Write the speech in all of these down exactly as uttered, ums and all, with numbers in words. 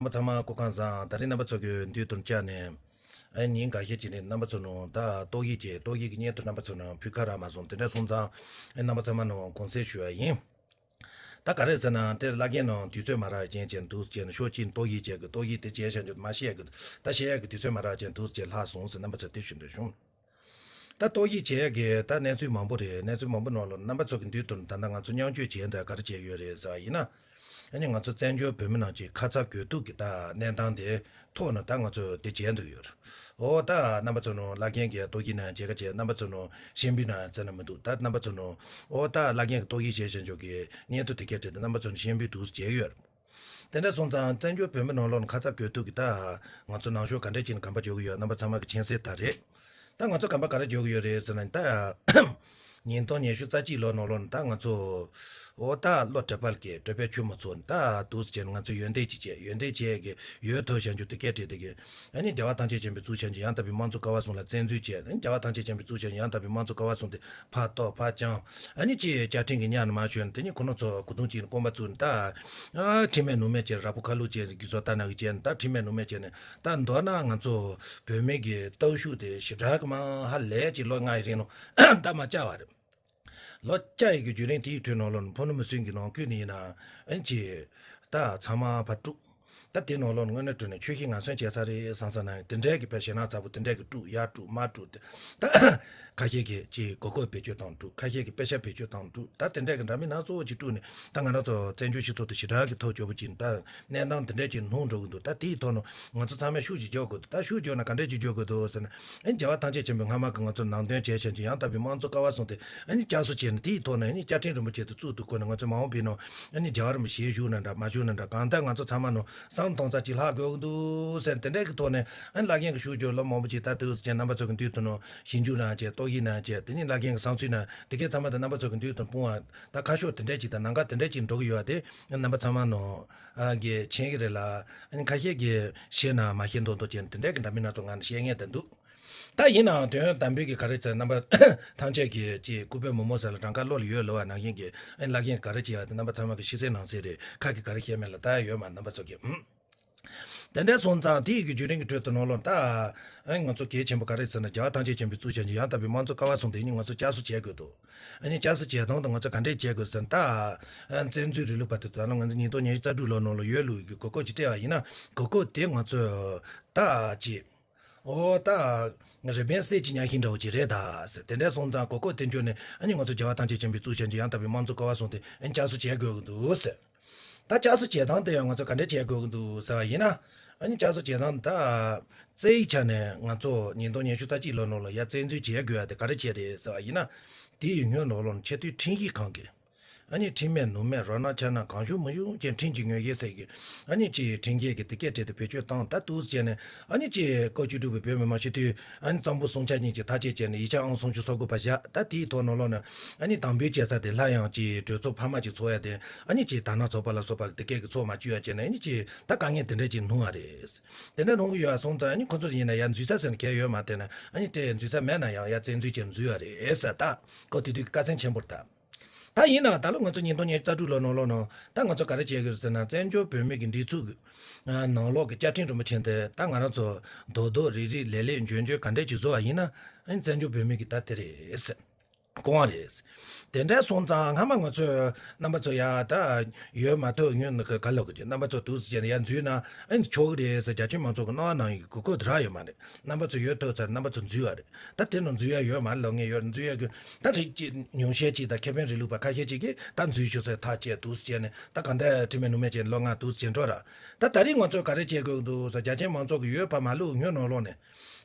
རྣམ་པ་ཚང་མ་སྐུ་ཁམས་བཟང་། ད་རིང་རྣམ་པ་ཚོ་གི་མདུན་དུ་བཅར་ནས། ཨ་ཉིན་འགའ་ཤས་ཅིག་ནས་རྣམ་པ་ཚོ་ནང་ད་ཏོག་དབྱིབས་ཀྱི་ཏོག་དབྱིབས་ཀྱི་བརྙན་ཐུང་རྣམ་པ་ཚོ་ནང་ཕུལ་ཁ་རག་མ་སོང་། དེ་འདྲ་སོང་ཙང་ཨ་རྣམ་པ་ཚང་མ་ནང་དགོངས་སེལ་ཞུ་བ་ཡིན། ད་ག་རེ་ཟེར་ན་དེར་བླ་རྒན་ནང་དུས་ཚོད་མ་རག་རྐྱེན་བྱས་འདུག་ཅེས་ནས་ཤོག་ཅིག་ཏོག་དབྱིབས་བྱས་གི་ཏོག་དབྱིབས་དེ་བྱས་བཞག་རྒྱུ་མ་བཤད་གི་ད་བཤད་ཡག་གི་དུས་ཚོད་མ་རག་རྐྱེན་འདུག་ཅེས་ལྷག་སོང་ཟེར་རྣམ་པ་ཚོ་དེ་ཞུ་འདོད་བྱུང་། ད་ཏོག་དབྱིབས་བྱས་གི་ད་གནས་ཚུལ་མང་པོ་རེད། གནས་ཚུལ་མང་པོ་ནང་ལ་རྣམ་པ་ཚོ་གི་མདུན་དུ་ད་ལྟ་ང་ཚོ་མཉམ་སྤྱོད་བྱས་འདྲ་ག་རེ་བྱས་ཡོད་རེད་ཟེར་བ་ཡིན་ན། ཨ་ནི་ང་ཚོ་བཙན་བྱོལ་བོད་མི་རྣམས་ཀྱི་ཁ་ཚ་དགོས་གཏུགས་ཀྱི་ད་གནས་སྟངས་དེ་ཐོག་ནས་ད་ང་ཚོ་དེ་བྱས་འདུག་ཡོད། འོ་ད་རྣམ་པ་ཚོ་ནང་བླ་རྒན་གྱི་ཏོག་དབྱིབས་ན་མཇལ་ཁ་བྱས། རྣམ་པ་ཚོ་ནང་ཤན་པའི་ན་བཙན་ན་མི་འདུག་ད་རྣམ་པ་ཚོ་ནང་འོ་ད་བླ་རྒན་གྱི་ཏོག་དབྱིབས་བྱས་བཞག་འཇོག་གི་བརྙན་ཐུང་དེ་གས་བྲིས་ཏེ་རྣམ་པ་ཚོ་ནང་ཤན་པའི་འདུག་བྱས་ཡོད། དེ་འདྲ་སོང་ཙང་བཙན་བྱོལ་བོད་མི་ནང་ལོགས་ནས་ཁ་ཚ་དགོས་གཏུགས་ཀྱི་ད་ང་ཚོ་ནང་ཤོག་ག་འདྲ་ཅིག་ནས་གམ་པ་འཇོག་གི་ཡོད། རྣམ་པ་ཚང་མ་གི་མཁྱེན་གསལ་ལྟར་རེད། ད་ང་ཚོ་གམ་པ་ག་རེ་འཇོག་གི་ཡོད་རེད་ཟེར་ན་ད། ཉིས་སྟོང་ཉི་ཤུ་རྩ་གཅིག་ལོ་ནང་ལོགས་ནས་ད་ང་ཚོ་འོ་ད་བློ་གྲོས་པ་གི་གྲོས་པའི་ཆུ་མོ་ཚོ་ད་འདུག་སེ་བྱས་ནས་ང་ཚོ་ཡོན་ཏན་ཅིག་བྱས། ཡོན་ཏན་བྱས་གི་ཡོད་ཐོག་བྱང་ཆུབ་དེ་སྐད་བྲིས་དེ་གི་ཨ་ནི་རྒྱལ་བ་ཐམས་ཅད་མཁྱེན་པའི་གཙུག་བྱང་ཆེན་ཡང་དག་པའི་དམངས་གཙོ་ཀ་བ་གསུམ་ལ་བཙན་འཛུལ་བྱས། ཨ་ནི་རྒྱལ་བ་ཐམས་ཅད་མཁྱེན་པའི་གཙུག་བྱང་ཆེན་ཡང་དག་པའི་དམངས་གཙོ་ཀ་བ་གསུམ་དེ་ཕར་གཏོར་ཕར་བཅིངས། ཨ་ནི་ཅིག་བཅའ་ཁྲིམས་ཀྱི་གཉའ་ནས་མར་བཞོན་དེ་ནི་ཁོ་ན་ཚོ་གོ་དུང་ཅིག་ནས་སྐོམ་པ་བཙུགས་ནས་ད་ཁྲིམས་མེད་ལུགས་མེད་བྱས། ར་ཕོ་ཁ་ལུག་བྱས། རྒྱུ་ཚོགས་ལྟ་ན་གི་བྱས་ནས་ད་ཁྲིམས་མེད་ལུགས་མེད་བྱས་ནས་ད་མདོར་ན་ང་ཚོ་བོད་མི་གི་སྟོབས་ཤུགས་དེ་ཞེ་དྲག་གི་མང་ཧ་ལས་ཀྱི་ལོ་ལྔ་ཡི་རིང་ལ་ད་མར་བཅག་པ་རེད། ལོ་བཅག་ཡི་གི་བརྒྱུད་རིམ་དེའི་ཁྲོད་ནང་ལོགས་ནས་ཕུ་ནུ་མི་སེར་གྱི་ནང་ཁུལ་ནས་ཡིན་ན་ཨན་ཅི་ད་ཚང་མ་ཕར་དཀྲུགས། ད་དེ་ནང་ལོགས་ནས་དངོས་གནས་དྲང་གནས་ཆོས་ཤིག་ངན་སོང་བྱས་ས་རེད་བསམ་ས་ན་དེ་འདྲའི་གི་དཔེ་ཞེད་སྣང་ཚ་པོ་དེ་འདྲའི་གི་དཀྲུགས། ཡར་དཀྲུགས་མར་དཀྲུགས་དེ་ད་ཁ་ཤས་ཀྱིས་ཅི་མགོ་སྐོར་བེད་སྤྱོད་བཏང་དཀྲུགས། ཁ་ཤས་ཀྱིས་པེ་ཤག་བེད་སྤྱོད་བཏང་དཀྲུགས། ད་དེ་འདྲའི་གི་འདྲ་མིན་སྣ་ཚོགས་ཅིག་དཀྲུགས་ནས་ད་ང་རང་ཚོ་བཙན་བྱོལ་སྤྱི་ཚོགས་དེ་ཞེ་དྲག་གི་ཐོག་སྐྱོ་པོ་ཅིག་ད་གནས་སྟངས་དེ་འདྲ་ཅིག་ལྷུང་འགྲོ་གི་འདུག་ད་དེའི་ཐོག་ནས་ང་ཚོ་ཚང་མས་ཤུགས་ཅིག་རྒྱག་དགོས་འདུག་ད་ཤུགས་རྒྱག་ན་ག་འདྲ་ཅིག་རྒྱག་དགོས་འདུག་ཟེར་ན། ཨ་ནི་རྒྱལ་བ་ཐམས་ཅད་མཁྱེན་པའི་སྔ་མ་གི་ང་ཚོ་ནང་དོན་བྱས་བྱས་ཀྱི་ཡང་དག་པའི་དམངས་གཙོ་ཀ་བ་གསུམ་དེ་ཨ་ནི་བསྐྱར་གསོ་བྱས་ནས་དེའི་ཐོག་ནས་ཨ་ནི་བཅའ་ཁྲིམས་རིན་པོ་ཆེ་དེ་བཙུགས་འདུག་དགོས་ན། ང་ཚོ་མ་འོངས་པའི་ནང་ཨ་ནི་རྒྱལ་བ་རིན་པོ་ཆེ་བཞུགས་ན་འདྲ་མ་བཞུགས་ན་འདྲ། གང་ལྟར་ང་ཚོ་ཚང་མ་ནང་བསམ་གཏོང་ཚར་ཅིག་ལྷག་དགོས་ཀྱི་འདུག་ཟེར་དེ་འདྲའི་གི་ཐོག་ནས་ཨ་ནི་བླ་རྒན་གྱི་ཤུགས་རྒྱབ་ལོ་མང་པོ་ཅིག་ད་དུས་ཅན་རྣམ་པ་ཚོ་གི་མདུན་དུ་ནང་ཞིབ་འཇུག་གནང་བྱས། ཏོག་དབྱིབས་གནང་བྱས། དེ་ནི་བླ་རྒན་གྱི་བསམ་ཚུལ་གནང་དེ་གས་ཚང་མ་དང་རྣམ་པ་ཚོ་གི་མདུན་དུ་སྤུངས་པ་ད་ཁ་ཕྱོགས་དེ་འདྲ་ཅིག་དང་ལམ་ཁ་དེ་འདྲ་ཅིག་འགྲོ་གི་ཡོད་པ་དེ་རྣམ་པ་ཚང་མ་ནང་གི་མཁྱེན་གི་རེད་ལ། ཨ་ནི་ཁ་ཤས་ཀྱིས་ཤེས་ན་མ་ཤེས་མདོག་མདོག་བྱས་ནས་དེ་འདྲ་གི་འདྲ་མིན་སྣ་ཚོགས་ངང་ནས་བཤད་མཁན་དེ་འདུག་ད་ཡིན་ནའང་དོན་དམ་པའི་གི་ག་རེ་ཟེར། རྣམ་པ་ཐམས་ཅད་ཀྱིས་ཀྱི་སྐུ་པའི་མུ་མོ་ཟེར་ལ་གྲངས་ཀ་བློ་ལ་ཡོད་ལོ་བ་ནང་བཞིན་གྱི་ཨ་ནི་བླ་རྒན་ག་རེ་བྱས་པ་དེ་རྣམ་པ་ཚང་མ་གི་ཤེས་གསལ་ནང་གསལ་རེད། ཁ་གི་ག་རེ་བཤད་མེད་ལ་ད་ཡོད་མ་རྣམ་པ་ཚོ་གི་ཨུམ། དེ་འདྲ་སོང་ཙང་དེའི་གི་བརྒྱུད་རིམ་གྱི་ཁྲོད་དུ་ནང་ལོགས་ད་ཨ་ནི་ང་ཚོ་གལ་ཆེན་པོ་ག་རེ་ཟེར་ན། རྒྱལ་བ་ཐམས་ཅད་མཁྱེན་པའི་གཙུག་བྱང་ཆེན་ཡང་དག་པའི་དམངས་གཙོ་ཀ་བ་གསུམ་དེ་ནི་ང་ཚོ་བསྐྱར་གསོ་བྱེད་དགོས་འདུག་ཨ་ནི་བསྐྱར་གསོ་བྱེད་སྟངས་དེ་ང་ཚོ་ག་འདྲས་བྱེད་དགོས་ཟེར་ན། ད་ཨ་ནི་བཙན་འཛུལ་རིང་ལུགས་པ་དེ་ད་ལོ་ང་ཚོ་ཉིས་སྟོང་ཉི་ཤུ་རྩ་དྲུག་ལོ་ནང་ལ་ཡོད་ལུགས་ཀྱི་གོ་སྐབས་ཅིག་སྤྲད་པ་ཡིན་ན། གོ་སྐབས་དེ་ང་ཚོས་ད་ཅིག་འོ་ད་རི་པན་གསེར་གྱི་གཉའ་ཤིང་འདྲ་བོ་ཅིག་རེད་ད་ཟེར། དེ་འདྲས་སོང་ཙང་གོ་སྐབས་དེ་འཇོག་ནས་ཨ་ནི་ང་ཚོ་རྒྱལ་བ་ཐམས་ཅད་མཁྱེན་པའི་གཙུག་བྱང་ཆེན་ཡང་དག་པའི་དམངས་གཙོ་ཀ་བ་གསུམ་དེ་ཨ་ནི་བསྐྱར་གསོ་བྱེད་དགོས་ཀྱི་འདུག་ཟེར། ད་བསྐྱར་གསོ་བྱེད་སྟངས་དེ་ཡང་ང་ཚོ་ག་འདྲས་བྱེད་དགོས་ཀྱི་འདུག་ཟེར་བ་ཡིན་ན། ཨ་ནི་བསྐྱར་གསོ་བྱེད་སྟངས་ད་རྩ་བའི་ཆ་ནས་ང་ཚོ་ཉིས་སྟོང་ཉི་ཤུ་རྩ་གཅིག་ལོ་ནང་ལ་ཡར་བཙན་འཛུལ་བྱེད་དགོས་ཡ་དེ་ག་རེ་བྱས་རེད་ཟེར་བ་ཡིན་ན། དེའི་སྔོན་ལོགས་ལོགས་ནས་ཆེས་མཐོའི་ཁྲིམས་ཞིབ་ཁང་གིས་ཨ་ནི་ཁྲིམས་མེད་ལུགས་མེད་རོ་སྣ་ཆ་སྣ་གང་བྱུང་མང་བྱུང་ཅན་ཁྲིམས་ཀྱི་ངོས་བཞེས་ཟེར་གི་ཨ་ནི་ཅིག་ཁྲིམས་འགལ་གྱི་དེ་སྐད་བྲིས་ཏེ་བེད་སྤྱོད་བཏང་། ད་འདུག་སེ་བྱས་ནས་ཨ་ནི་ཅིག་སྐབས་བཅུ་དྲུག་པའི་བོད་མི་མང་སྤྱི་འཐུས་ཨ་ནི་གཙང་པོ་སུམ་ཆ་གཉིས་ཀྱི་ཐག་བཅད་བྱས་ནས་ཡིག་ཆ་ཨང་སུམ་ཅུ་སོ་དགུ་པ་བཞག་ད་དེའི་ཐོག་ནང་ལོགས་ནས་ཨ་ནི་དམ་འབུལ་བྱེད་ས་དེ་སླར་ཡང་ཅིག་གྲོས་ཚོགས་འཕར་མ་ཅིག་ཚོགས་ཡ་དེ་ཨ་ནི་ཅིག་དར་ནག་ཚོགས་པ་ལ་སོགས་པ་དེ་སྐད་ཀྱི་ཚོགས་མ་བཅུག་ཡ་བྱས་ནས་ཨ་ནི་ཅིག་ད་དཀའ་ངལ་དེ་འདྲ་ཅིག་ལྷུང་བ་རེད། དེ་འདྲ་ལྷུང་གི་ཡོད་པ་སོང་ཙང་ཨ་ནི་ཁོ་ཚོ་ཡིན་ན་ཡ་འཛུལ་ས་ཟེར་ན་གལ་ཡོད་མ་རེད་ན། ཨ་ནི་དེ་འཛུལ་ས་མེད་ན་ཡང་ཡ་བཙན་འཛུལ་བྱས་འཛུལ་ཡ་རེད་ཟེར། ད་སྐབས་དེ་དུས་ཀྱི་དཀའ་ཚེགས་ཆེན་པོ་རེད་ད། ད་ཡིན་ནའང་ད་ལོ་ང་ཚོ་ཉིས་སྟོང་ཉི་ཤུ་རྩ་དྲུག་ལོ་ནང་ལོགས་ནང་ད་ང་ཚོ་ག་རེ་བྱེད་དགོས་ཟེར་ན། བཙན་བྱོལ་བོད་མི་གི་སྒྲིག་འཛུགས་ཀྱི་ནང་ལོགས་ཀྱི་བཅའ་ཁྲིམས་རིན་པོ་ཆེ་དེ་ད་ང་རང་ཚོ་རྡོག་རྡོག་རིལ་རིལ་ལེབ་ལེབ་འཇོལ་འཇོལ་ག་འདྲས་ཅིག་བཟོ་བ་ཡིན་ན། ཨ་ནི་བཙན་བྱོལ་བོད་མི་གི་ད་དེ་རེད་ཟེར། དགོངས་པ་རེད། དེ་འདྲ་སོང་ཙང་སྔ་མ་ང་ཚོས་རྣམ་པ་ཚོ་ཡ་ད་ཡོད་མ་ཐུབ་ཉོན་ག་ལོག་གི་རྣམ་པ་ཚོ་འདུག་སེ་བྱས་ནས་ཡ་འཛུལ་ན་ཨ་ནི་ཆོག་གི་རེད་ཟེར་རྒྱ་ཆེའི་མང་ཚོགས་ཀྱི་གནང་བ་གནང་ཡོད་ཀྱི་གོ་སྐབས་དེ་རག་ཡོད་མ་རེད། རྣམ་པ་ཚོ་ཡོད་ཐུབ་ཚར་རྣམ་པ་ཚོ་འཛུལ་བ་རེད། ད་དེ་ནང་འཛུལ་ཡ་ཡོད་མ་རེད་ལབ་མཁན་ཡོད་རེད། འཛུལ་ཡ་གི་ད་རིགས་གཅིག་ཉུང་ཤས་གཅིག་དང་ཁེ་ཕན་རིང་ལུགས་པ་ཁ་ཤས་གཅིག་གིས་ད་འཛུལ་ཞུ་སའི་ཐག་བཅད་འདུག་སེ་བྱས་ནས་ད་གང་ལྟར་ཁྲིམས་མེད་ལུགས་མེད་བྱས་ནས་ལོ་ལྔ་འདུག་སེ་བྱས་འགྲོ་ར། ད་ད་རིང་ང་ཚོས་ག་རེ་བྱེད་དགོས་འདུག་ཟེར་རྒྱ་ཆེའི་མང་ཚོགས་ཀྱི་ཡོད་པ་མ་ལུག་ཉོ་ནང་ལོག་ནས་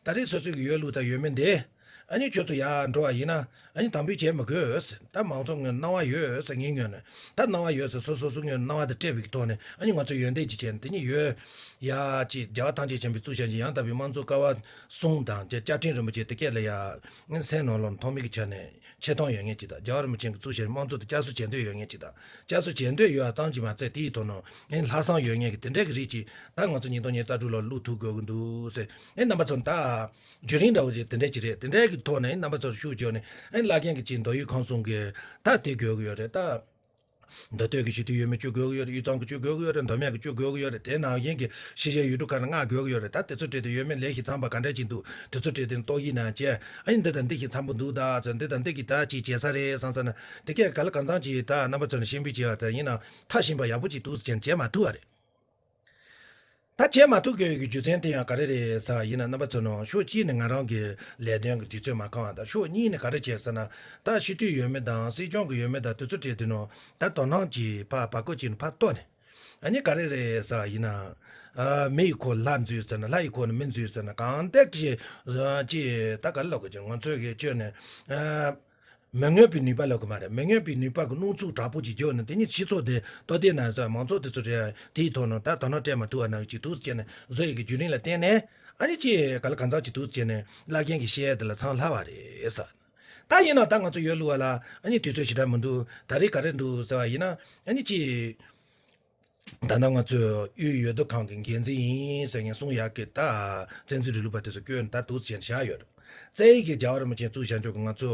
ད་རིང་སོ་སོ་གི་ཡོད་ལུགས་དང་ཡོད་མིན་དེ། ཨ་ནི་ཁྱོད་ཚོ་ཡར་འགྲོ་བ་ཡིན་ན་ཨ་ནི་དམ་འབུལ་བྱེད་མི་དགོས། ད་མང་ཚོགས་ངོས་སྣང་བ་ཡོད་ཟེར་ངས་ངོས་ནས་ད་སྣང་བ་ཡོད་ཟེར་སོ་སོ་སོ་ངོས་སྣང་བ་དེ་སྤྲད་པའི་ཐོག་ནས་ཨ་ནི་ང་ཚོ་ཡོན་ཏན་གྱི་ཆེད་དེ་ཉིད་ཡོད། ཡ་ཅིག་རྒྱལ་བ་ཐམས་ཅད་མཁྱེན་པའི་གཙུག་བྱང་ཆེན་ཡང་དག་པའི་དམངས་གཙོ་ཀ་བ་གསུམ་དང་བཅའ་ཁྲིམས་རིན་པོ་ཆེ་དེ་སྐད་ལ་ཡ་ངའི་སེམས་ནང་ལོགས་ཐོག་མའི་གི་ཆ་ནས་ཆེ་མཐོང་ཡོད་མཁན་ཅིག་དང་རྒྱལ་བ་རིན་པོ་ཆེ་གི་གཙུག་བྱང་དམངས་གཙོ་དེ་བསྐྱར་གསོ་བྱེད་འདོད་ཡོད་མཁན་ཅིག་དང་བསྐྱར་གསོ་བྱེད་འདོད་ཡོད་པ་ཙམ་གྱིས་མ་ཚད་དེའི་ཐོག་ནས་ངའི་ལྷག་བསམ་ཡོད་མཁན་གྱི་དེ་འདྲའི་གི་རིགས་ཅིག་ད་ང་ཚོ་ཉིས་སྟོང་ཉི་ཤུ་རྩ་དྲུག་ལོ་བླུག་ཐུབ་དགོས་ཀྱི་འདུག་ཟེར་ངས་རྣམ་པ་ཚོ་ད། བརྒྱུད་རིམ་འདྲ་བོ་ཅིག་དེ་འདྲ་ཅིག་རེད། དེ་འདྲའི་གི་ཐོག་ནས་རྣམ་པ་ཚོར་ཤུགས་བརྗོད་ནས་ཨ་ནི་བླ་རྒན་གྱི་ཅིག་མདོ་དབུས་ཁམས་གསུམ་གྱི་ད་དེ་དགོས་ཀྱི་ཡོད་རེད་ད། མདོ་སྟོད་ཀྱི་སྤྱི་འཐུས་ཡོད་མེད་བཅུ་དགོས་ཀྱི་ཡོད་རེད། དབུས་གཙང་གི་བཅུ་དགོས་ཀྱི་ཡོད་རེད། མདོ་སྨད་ཀྱི་བཅུ་དགོས་ཀྱི་ཡོད་རེད། དེ་ནང་བཞིན་གྱི་ཕྱི་རྒྱལ་ཡུལ་གྲུ་ཁག་ནས་ལྔ་དགོས་ཀྱི་ཡོད་རེད། ད་དེ་ཚོ་གྲས་དེ་ཡོད་མེད་ལས་གཞི་ཚང་པ་ག་འདྲ་ཅིག་འདུག་དེ་ཚོ་གྲས་དེ་ནས་ཏོག་དབྱིབས་ནང་བཅས། ཨ་ནི་འདི་དང་འདི་ཞིག་འཚམ་པོ་འདུག་ད་ཟེར། འདི་དང་འདི་གི་ད་ཅིག་བྱེད་ས་རེད་བསམ་ས་ན། དེ་གས་ག་ལ་གང་འཚམ་ཅིག་ད་རྣམ་པ་ཚོ་ནས་ཤེས་འབུལ་བྱས་པ་དེ་ཡིན་ན་མཐའ་ཕྱིན་པ་ཡག་པོ་ཅིག་འདུག་ཟེར་བྱས་ནས་བྱས་མ་ཐུབ་པ་རེད། ད་བྱས་མ་ཐུབ་དགོས་ཀྱི་རྒྱུ་མཚན་དེ་ཡང་ག་རེ་རེད་ཟེར་བ་ཡིན་ན། རྣམ་པ་ཚོ་ནང་ཕྱོགས་གཅིག་ནས་ང་རང་གི་ལས་དོན་གྱི་དུས་ཚོད་མ་ཁེངས་པ་དང་། ཕྱོགས་གཉིས་ནས་ག་རེ་བྱས་ཟེར་ན། ད་སྤྱི་འཐུས་ཡོད་མེད་དང་སྲིད་སྐྱོང་གི་ཡོད་མེད་དང་དེ་ཚོ་གྲས་དེ་ནང་ད་དོ་སྣང་གྱིས་ཕར་བར་སྐོར་གྱིས་ཕར་གཏོར་ནས། ཨ་ནི་ག་རེ་རེད་ཟེར་བ་ཡིན་ན། ཨ། མི་ཡི་ཁོག་ལྷ་འཛུལ་ཟེར་ན་ལྷ་ཡི་ཁོག་ནས་མི་འཛུལ་ཟེར་ན། གང་ལྟར་གྱི་ཅི་ད་ག་རེ་ལབ་དགོས་ཀྱི། ང་ཚོས་ཀྱི་བཅོས་ནས། ཨ། མི་མངོན་པའི་ནུས་པ་ལབ་གི་མ་རེད། མི་མངོན་པའི་ནུས་པ་གི་སྣུམ་འཁོར་དྲག་པོ་ཅིག་རྒྱག་ནས། དེ་ནི་སྤྱི་ཚོགས་དེ་ལྟོ་ལྡིར་ན་ཟེར། མང་ཚོགས་དེ་ཚོ་རེད། དེའི་ཐོག་ནས་ད་དོ་སྣང་སྤྲད་མ་ཐུབ་པ་ནང་བཞིན་འདུག་ཟེར་ནས་བཟོ་ཡི་གི་བརྒྱུད་རིམ་ལ་བརྟེན་ནས། ཨ་ནི་ཅི་ག་ལ་གང་འཚམ་ཅིག་འདུག་ཟེར་ནས་བླ་རྒན་གྱིས་བཤད་ཡ་དེ་ལ་ཚང་ལྷག་པ་རེད་ཟེར། ད་ཡིན་ན་ད་ང་ཚོ་ཡོད་ལུགས་པ་ལ་ཨ་ནི་དུས་ཚོད་ཞེ་དྲག་མི་འདུག་ད་རེས་ག་རེ་འདུག་ཟེར་བ་ཡིན་ན། ཨ་ནི་ཅི། ད་ལྟ་ང་ཚོས་དབུས་འོས་བསྡུ་ཁང་གི་འགན་འཛིན་ཡིན་ཟེར་མཁན་གསུང་ཡག་གི་ད་བཙན་འཛུལ་རིང་ལུགས་པ་དེ་ཚོ་བསྐོས་ནས་ད་འདུག་ཟེར་བཞག་ཡོད་རེད། བཙན་བྱོལ་གྱི་རྒྱལ་བ་རིན་པོ་ཆེ་གཙོས་བྱས་ཆོག་གི་ང་ཚོ་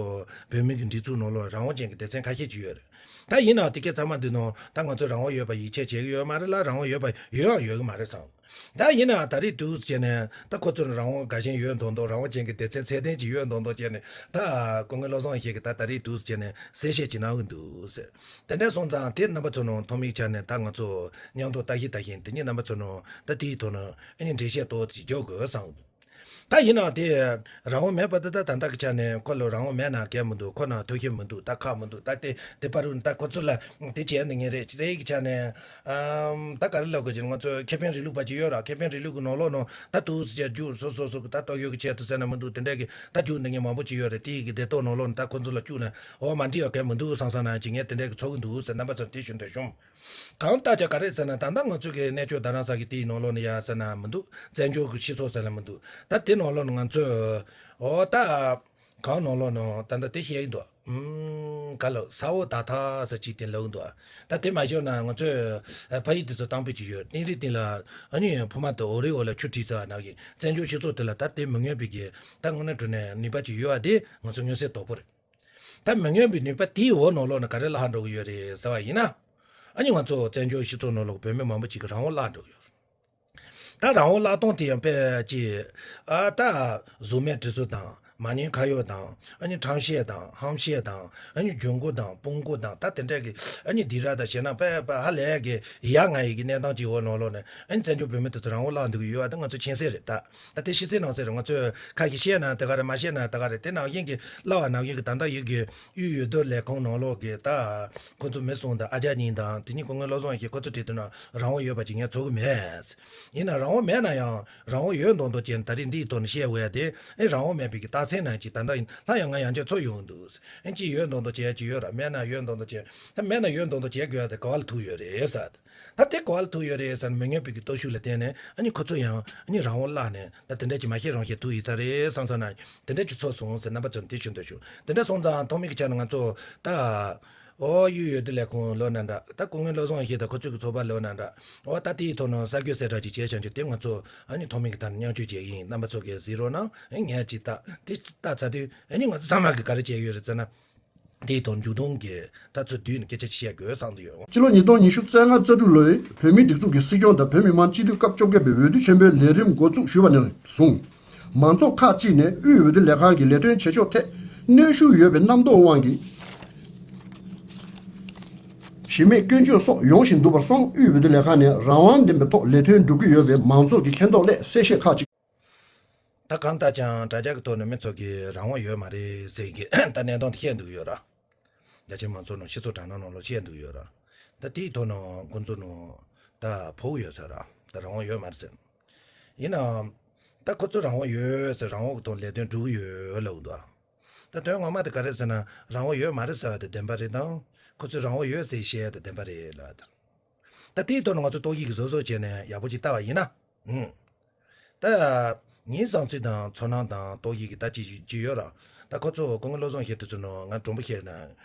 བོད་མི་གི་སྒྲིག་འཛུགས་ནང་ལོགས་རང་དབང་ཅན་གྱི་སྡེ་ཚན་ཁ་ཤས་ཅིག་ཡོད་རེད། ད་ཡིན་ནའང་དེ་གའི་ཚང་མ་འདི་ནང་ད་ང་ཚོ་རང་དབང་ཡོད་པ་ཡིད་ཆེས་བྱེད་ཀྱི་ཡོད་མ་རེད་ལ། རང་དབང་ཡོད་པ་ཡོད་ཡང་ཡོད་ཀྱི་མ་རེད་བསམ། ད་ཡིན་ནའང་ད་རེས་འདུག་ཟེར་ནས་ད་ཁོ་ཚོར་རང་དབང་དགའ་ཞེན་ཡོད་མདོག་མདོག་རང་དབང་ཅན་གྱི་སྡེ་ཚན་ཚད་ལྡན་ཅིག་ཡོད་མདོག་མདོག་བྱས་ནས། ད་སྐུ་ངོ་བློ་བཟང་ཡེ་ཤེས་ཀྱིས་ད་ད་རེས་འདུག་ཟེར་ནས་གསལ་བཤད་ཅིག་གནང་གི་འདུག་ཟེར། དེ་འདྲ་སོང་ཙང་དེ་རྣམ་པ་ཚོ་ནང་ཐོག་མའི་ཆ་ནས་ད་ང་ཚོ་མཉམ་དུ་བརྟག་ཞིབ་ལྟ་བཞིན། དེ་ཉིད་རྣམ་པ་ཚོ་ནང་ད་དེའི་ཐོག་ནས་ཨ་ནི་འགྲེལ་བཤད་ཏོག་ཙམ་རྒྱག་དགོས་བསམ། ད་ཡིན་ནའང་དེ་རང་དབང་མེད་པ་དེ་ད་ད་ལྟ་གི་ཆ་ནས་ཁོ་ལ་རང་དབང་མེད་ན་གལ་མི་འདུག་ཁོ་ན་ཐུགས་ཞིབ་མི་འདུག་ད་ཁག་མི་འདུག་ད་དེ་དེ་བར་དུ་ད་ཁོ་ཚོ་ལ་དེ་བྱས་ནས་ངེས་རེད། སྤྱི་ཚོགས་ཀྱི་ཆ་ནས། ཨམ། ད་ག་རེ་ལབ་དགོས་ཀྱི། ང་ཚོ་ཁེ་ཕན་རིང་ལུགས་པ་ཅིག་ཡོད་ར། ཁེ་ཕན་རིང་ལུགས་ཀྱི་ནང་ལོགས་ནང་ད་འདུག་ཟེར་རྒྱུ་སོ་སོ་སོ་གི་ད་ལྟོ་ཡོད་ཀྱི་ཆེད་དུ་ཟེར་ན་མི་འདུག་དེ་འདྲ་གི་ད་རྒྱུ་འདི་ངས་མང་པོ་ཅིག་ཡོད་རེད། དེ་ཡི་གི་བདེ་ཏོག་ནང་ལོགས་ནས་ད་ཁོ་ཚོ་ལ་བཅུག་ན་འོ་མ་འགྲིག་ཡ་གལ་མི་འདུག་བསམ་བསམ་ན་ཅིག་ངས་དེ་འདྲ་གི་ཚོར་གི་འདུག་ཟེར་རྣམ་པ་ཚོར་དེ་ཞུ་འདོད་བྱུང་། གང་ལྟར་ཀྱང་ག་རེ་ཟེར་ན། ད་ལྟ་ང་ཚོ་གི་གནས་མཆོག་རྡ་རམ་ས་གི་དེའི་ནང་ལོགས་ནས་ཡ་ཟེར་ན་མི་འདུག་བཙན་བྱོལ་གྱི་སྤྱི་ཚོགས་ཟེར་ན་མི་འདུག་ད་དེ་ནང་ལོགས་ནས་ང་ཚོས་འོ་ད་གང་ནང་ལོགས་ནང་ད་ལྟ་དེ་བཤད་ཀྱི་འདུག་ཨུམ། ག་ལ་ས་འོག་ད་ཐ་ས་ཅིག་དེ་ལབ་ཀྱི་འདུག་ད་དེ་མ་ཤོར་ན་ང་ཚོས་ཕ་ཡུལ་དེ་ཚོ་གཏམ་དཔེ་ཅིག་ཡོད། སྟེང་རི་སྟེང་ལ་ཨ་ནི་ཕུ་མ་དང་འོ་རའི་འོག་ལ་ཆུ་བྲིས་ཚར་བ་ནང་བཞིན། བཙན་བྱོལ་སྤྱི་ཚོགས་དེ་ལ་ད་དེ་མི་མངོན་པའི་གི་ད་དངོས་གནས་དྲང་གནས་ནུས་པ་ཅིག་ཡོད་པ་དེ་ང་ཚོ་མངོན་གསལ་དོད་པོ་རེད། ད་མི་མངོན་པའི་ནུས་པ་དེའི་འོག་ནང་ལོགས་ནས་ག་རེ་ལ་ཧ་འགྲོ་གི་ཡོད་རེད་ཟེར་བ་ཡིན་ན། ཨ་ནི་ང་ཚོ་བཙན་བྱོལ་སྤྱི་ཚོགས་ནང་ལོགས་བོད་མི་མང་པོ་ཅིག་གི་རང་དབང་བརླག་འགྲོ་གི་ཡོད་རེད། ད་རང་དབང་བརླག་སྟངས་དེ་ཡང་དཔེ་ཅིག་ཨ་ད་གཟུགས་མེད་གྲི་སུ་དང་། མ་ཉེས་ཁ་གཡོག་དང་། ཨ་ནི་ཁྲམ་བཤད་དང་། ཧམ་བཤད་དང་། ཨ་ནི་རྒྱུ་འགོ་དང་དཔུང་འགོ་དང་། ད་དེ་འདྲ་གི་ཨ་ནི་སྡིགས་ར་དང་ཞེད་སྣང་དཔེ་དཔེ་ཧ་ལས་གི་ཡ་ང་ཡི་གི་གནས་སྟངས་ཅིག་འོག་ནང་ལོགས་ནས། ཨ་ནི་བཙན་བྱོལ་བོད་མི་དེ་ཚོ་རང་དབང་བརླག་འདུག་གི་ཡོད་པ་དེ་ང་ཚོ་མཁྱེན་གསལ་རེད་ད། ད་དེ་ཤེས་གསལ་ནང་གསལ་རེད། ང་ཚོས་ཁ་ཞིག་བཤད་ན་དེ་ག་རེད། མ་བཤད་ན་དེ་ག་རེད། དེ་ནང་བཞིན་གྱི་བླ་བ་ནང་བཞིན་གྱི་ད་ལྟ་ཡོད་གི་དབུས་འོས་བསྡུ་ལས་ཁུངས་ནང་ལོགས་གི་ད་ཁོ་ཚོ་མི་གསུམ་དང་ཨ་ཅག་གཉིས་དང་། དེ་གཉིས་སྐུ་ངོ་བློ་བཟང་ཡེ་ཤེས་ཁོ་ཚོ་གྲས་དེ་ནང་རང་དབང་ཡོད་པ་ཅིག་ངས་ཚོར་གི་མེད། ཡིན་ན་རང་དབང་མེད་ན་ཡང་རང་དབང་ཡོད་མདོག་མདོག་བྱས་ནས་ད་རེས་འདིའི་ཐོག་ནས་བཤད་དགོས་ཡ་དེ། ཨེ་རང་དབང་མེད་པའི་གི་རྟགས་མཚན་ནང་ཅིག་ད་ལྟ་ཡིན་ན་ཡང་ང་ཡང་བསྐྱར་ཚོར་ཡོང་གི་འདུག་ཨེ་ཅིག་ཡོད་མདོག་མདོག་བྱེད་ཡ་ཅིག་ཡོད་ར། མེད་ན་ཡོད་མདོག་མདོག་བྱེད། ད་མེད་ན་ཡོད་མདོག་མདོག་བྱེད་དགོས་ཡ་དེ་ག་བ་ལ་ཐུག་ཡོད་རེད་ཟེར། ད་དེ་ག་བ་ལ་ཐུག་ཡོད་རེད་ཟེར་ན། མི་མངོན་པའི་གི་སྟོབས་ཤུགས་ལ་བརྟེན་ནས་ཨ་ནི་ཁོ་ཚོ་ཡང་ཨ་ནི་རང་དབང་བརླགས་ནས། ད་དེ་འདྲ་ཅིག་མ་བཤད་རང་བཤད་ཐུག་ཡིན་ས་རེད་བསམ་བསམ་ན། དེ་འདྲ་ཅིག་ཚོར་སོང་ཟེར་རྣམ་པ་ཚོར་དེ་ཞུ་འདོད་བྱུང་། དེ་འདྲ་སོང་ཙང་ཐོག་མའི་གི་ཆ་ནས་ང་ཚོ་ད། ཨོ་དབུས་འོས་བསྡུ་ལས་ཁུངས་ལབ་ན་འདྲ། ད་སྐུ་ངོ་བློ་བཟང་ཡེ་ཤེས་དང་ཁོ་ཚོའི་གི་ཚོགས་པ་ལབ་ན་འདྲ། ཨོ་ད་དེའི་ཐོག་ནས་གསར་འགོད་གསལ་བསྒྲགས་ཅིག་བྱས་བཞག་རྒྱུ་དེ་ང་ཚོ་ཨ་ནི་ཐོག་མའི་གི་ད་མཉམ་སྤྱོད་བྱེད་ཀྱི་ཡིན། རྣམ་པ་ཚོ་གིས་གཟིགས་རོགས་གནང་། ཨེ་ངས་ཅིག་ལྟ་དེ་ལྟ་ཚར་དུས་ཨ་ནི་ང་ཚོ་ཚང་མ་གིས་ག་རེ་བྱས་ཡོད་རེད་ཟེར་ན། དེའི་ཐོག་མཇུག་སྡོམ་གྱི་ད་ཚོད་བསྡུས་ནས་སྐད་ཆ་ཅིག་བཤད་དགོས་བསམ་གྱི་ཡོད། སྤྱི་ལོ་ཉིས་སྟོང་ཉི་ཤུ་རྩ་ལྔ་རྩ་དྲུག་ལོའི་བོད་མིའི་སྒྲིག་འཛུགས་ཀྱི་སྲིད་སྐྱོང་དང་བོད་མི་མང་སྤྱི་འཐུས་སྐབས་བཅོ་བརྒྱད་པའི་འོས་བསྡུ་ཆེན་པོའི་ལས་རིམ་འགོ་འཛུགས་ཞུས་པ་ནས་བཟུང་། མང་ཚོགས་ཁག་ཅིག་ནས་དབུས་འོས་བསྡུ་ལས་ཁང་གི་ལས་དོན་བྱེད་ཕྱོགས་ཐད་གནོན་ཤུགས་ཡོད་པའི་རྣམ་རྟོག་དབང་གིས། གཞི་མེད་སྐྱོན་བརྗོད་སོགས་ཡོང་བཞིན་འདུག་པར་སོང་། དབུས་འོས་བསྡུ་ལས་ཁང་ནས་རང་དབང་ལྡན་པའི་ཐོག་ལས་དོན་སྒྲུབ་ཀྱི་ཡོད་པའི་མང་ཚོགས་ཀྱི་མཁྱེན་རྟོགས་སླད་གསལ་བཤད་ཁག་ཅིག་ད་གང་ལྟར་ཀྱང་དྲ་རྒྱ་གི་ཐོག་ནས་མི་ཚོ་གིས་རང་དབང་ཡོད་མ་རེད་ཟེར་གྱི་ད་གནས་སྟངས་དེ་བཤད་འདུག་ཡོད་ར། རྒྱ་ཆེའི་མང་ཚོགས་ནང་སྤྱི་ཚོགས་དྲ་སྣང་ནང་ལ་བཤད་འདུག་ཡོད་ར། ད་དེའི་ཐོག་ནས་ཁོང་ཚོ་ནང་ད་ཕོག་ཡོད་ས་ར། ད་རང་དབང་ཡོད་མ་རེད་ཟེར། ཡིན་ནའང་ད་ཁོ་ཚོ་རང་དབང་ཡོད་ཟེར། རང་དབང་གི་ཐོག་ལས་དོན་སྒྲུབ་ཀྱི་ཡོད་ལབ་འདུག་ད་དོན་ངོ་མ་དེ་ག་རེ་ཟེར་ན། རང་དབང་ཡོད་མ་རེད་ཟེར་བ་དེ་བདེན་པ་རེད་དང་། ཁོ་ཚོས་རང་དབང་ཡོད་ཟེར་བཤད་ཡ་དེ་བདེན་པ་རེད་ལབ། ད་དེའི་ཐོག་ནས་ང་ཚོ་ཏོག་དབྱིབས་ཀྱི་བཟོ་བཟོ་བྱས་ནས་ཡག་པོ་ཅིག་ལྟ་བ་ཡིན་ན། ཨུམ། ད་ངའི་བསམ་ཚུལ་དང་ཚོར་སྣང་དང་ཏོག་དབྱིབས་ཀྱི་ད་ཅི་ཅི་ཡོད་ར། ད་ཁོ་ཚོ་སྐུ་ངོ་བློ་བཟང་ཡེ་ཤེས་དེ་ཚོ་ནང་ང་དྲང་པོ་བཤད་ན་